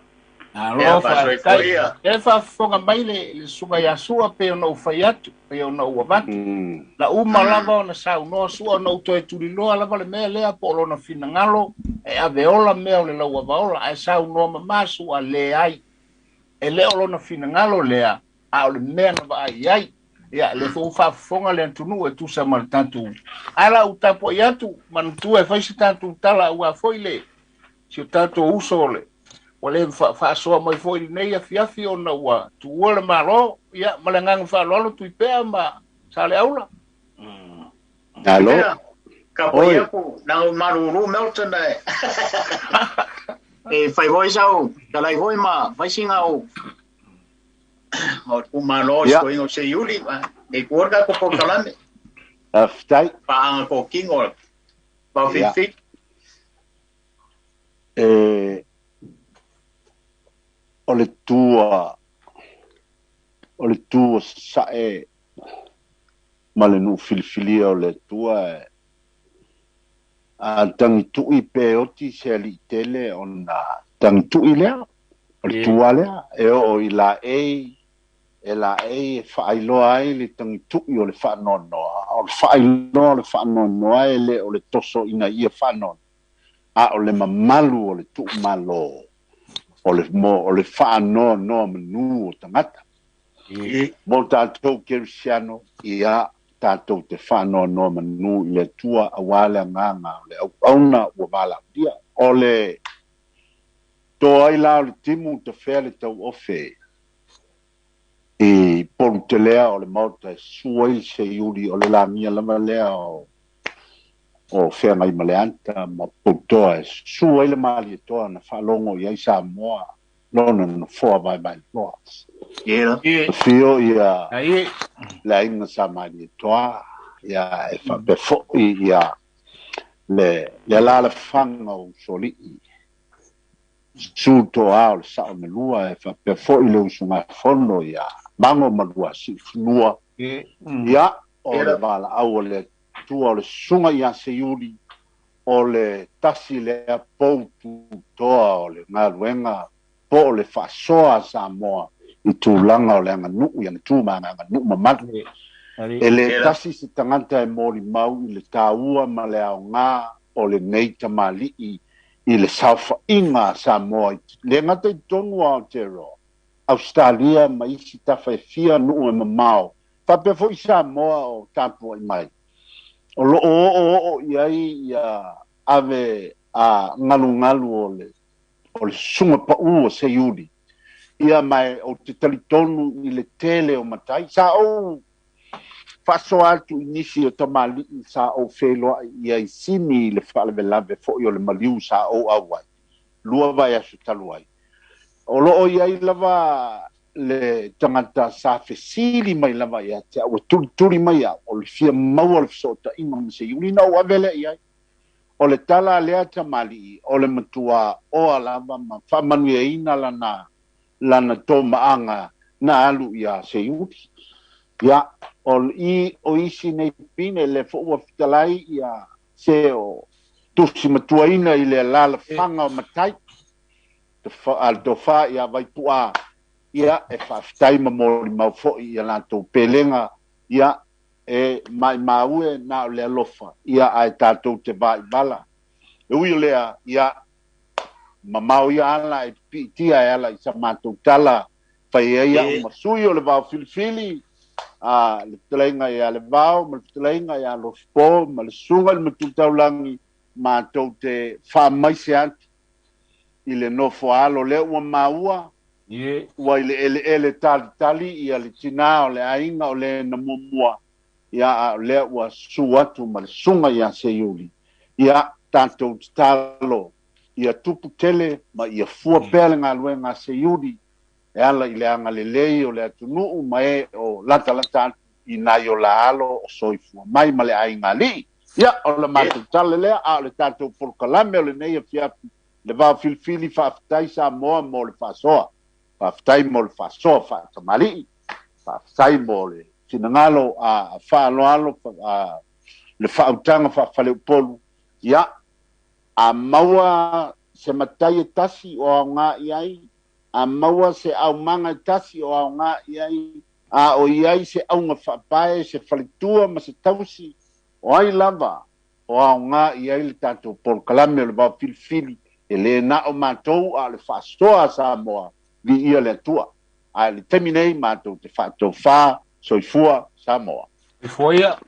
Malo faafetai. E faafofoga mai le susuga ia Sua pei ona ou fai atu, pei ona ou avatu. Na uma lava ona saunoa Sua ona ou toe tuliloa lava le mea lea po o lona finagalo e ave ola mea o le lauavaola, ae saunoa mama Sua, leai. E le o lona finagalo lea, a o le mea na vaai i ai. Ia, lea foi ua faafofoga le atunuu e tusa ma le tatou. Ae la ou tapuai atu, manatua e fai se tatou tala aua foi le si o tatou uso le ua le faasoa mai foi i lenei afiafi ona ua tuua le Malo. Ia, ma le agaga faaaloalo Tuipea ma Saleaula. Alo. Ka pai aku na o malulu Melton e. E fai hoi sau, talai hoi ma fai singa o o ku malo yeah. Ingo se iuli e ku orga ko polokalame. Faafetai. Paanga ko kingo pa fifi. E o le tua o le tu o Sasae ma le nuu filifilia o le Atua e a tagitu'i pe oti se alii tele ona tagitu'i lea. O le tua lea e oo i laei e laei e faailoa ai le tagitu'i o le faanoanoa. O le faailoa o le faanoanoa e le o le toso ina ia faanoanoa, a o le mamalu o le tuumalo o le mo o le faanoanoa manu o tagata. Mo tatou kerisiano, ia tatou te faanoanoa manu i le Atua auā le agaga o le auauna ua valaaulia. O le toa ai la o le timu tafea le tauofe i polutelea o le maota e su ai le seiuli o le lagia lava lea o feagai ma le ata ma poutoa e su ai le malietoa na faalogo i ai Samoa lona nofoa vaevaeloa. Fio ia le aiga sa malietoa ia e faapea fo'i ia le alalafaga o usoalii su toa o le sao na lua e faapea fo'i le usugafono ia mago ma lua siufanua ia o le valaau o le Atua o le susuga ia Seiuli o le tasi lea pou tutoa o le galuega po o le faasoa a Samoa i tulaga o le aganuu i ana tu ma ana aganuu mamalu. E lē tasi se tagata e molimau i le tāua ma le aogā o lenei tamalii i le saofa'iga a Samoa le gata i totonu o Aotearoa, Ausetalia ma isi tafa e fia nuu e mamao faapea fo'i Samoa o tapua'i mai. O loo oo oo i ai ia ave a galugalu o le susuga pa'ū o Seiuli ia mae ou te talitonu i le tele o matai. Sa ou faasoa atu i nisi o tamalii sa ou feloa'i ia i Sini i le faalavelave fo'i o le maliu sa ou auai 2 vaiaso talu ai. O loo i ai lava le tagata sa fesili mai lava ia te au e tulituli mai au o le fia maua le fesoota'iga ma Seiuli na ou ave lea i ai. O le tala lea tamalii o le matua oa lava ma faamanuiaina lana tomaaga na alu ia Seiuli. Ia o i o isi nei pine le fo'u ua fetalai ia se o tusi matuaina i le alalafaga o matai a le tofā ia Vaipu'a ia e faafetai ma molimau fo'i ia latou pelega ia e maimau e na o le alofa ia ae tatou te vaivala. E ui o lea ia mamao ia ala e pi'itia e ala i sa matou tala fai ai a'u ma sui o le vao filifili a le fetalaiga ia le vao ma le fetalaiga ia Lofipo ma le susuga i le matutaulagi matou te faamaise atu i le nofo alo lea ua maua ua i le eleele talitali ia le tinā o le aiga o le na muamua ia a o lea ua su atu ma le susuga ia Seiuli ia tatou tatalo ia tupu tele ma ia fua pea le galuega a Seiuli e ala i le agalelei o le atunuu ma e o latalata atu i nai o la alo o soifua mai ma le aiga alii. Ia o le matou tala lea a o le tatou polokalame o lenei afiafi le vao filifili. Faafetai Samoa mo le faasoa, faafetai mo le faasoa faatamalii, faafetai mo le finagalo a faaloalo le faautaga faafaleupolu. Ia a maua se matai e tasi o aogā i ai, a maua se aumaga e tasi o aogā i ai, a o i ai se auga faapae se faletua ma se tausi o ai lava o aogā i ai le tatou polokalame o le vao filifili e lē na o matou a o le faasoa a Samoa viia le Atua. Ae le taimi nei matou te faatofā. Soifua Samoa. Soifua ia.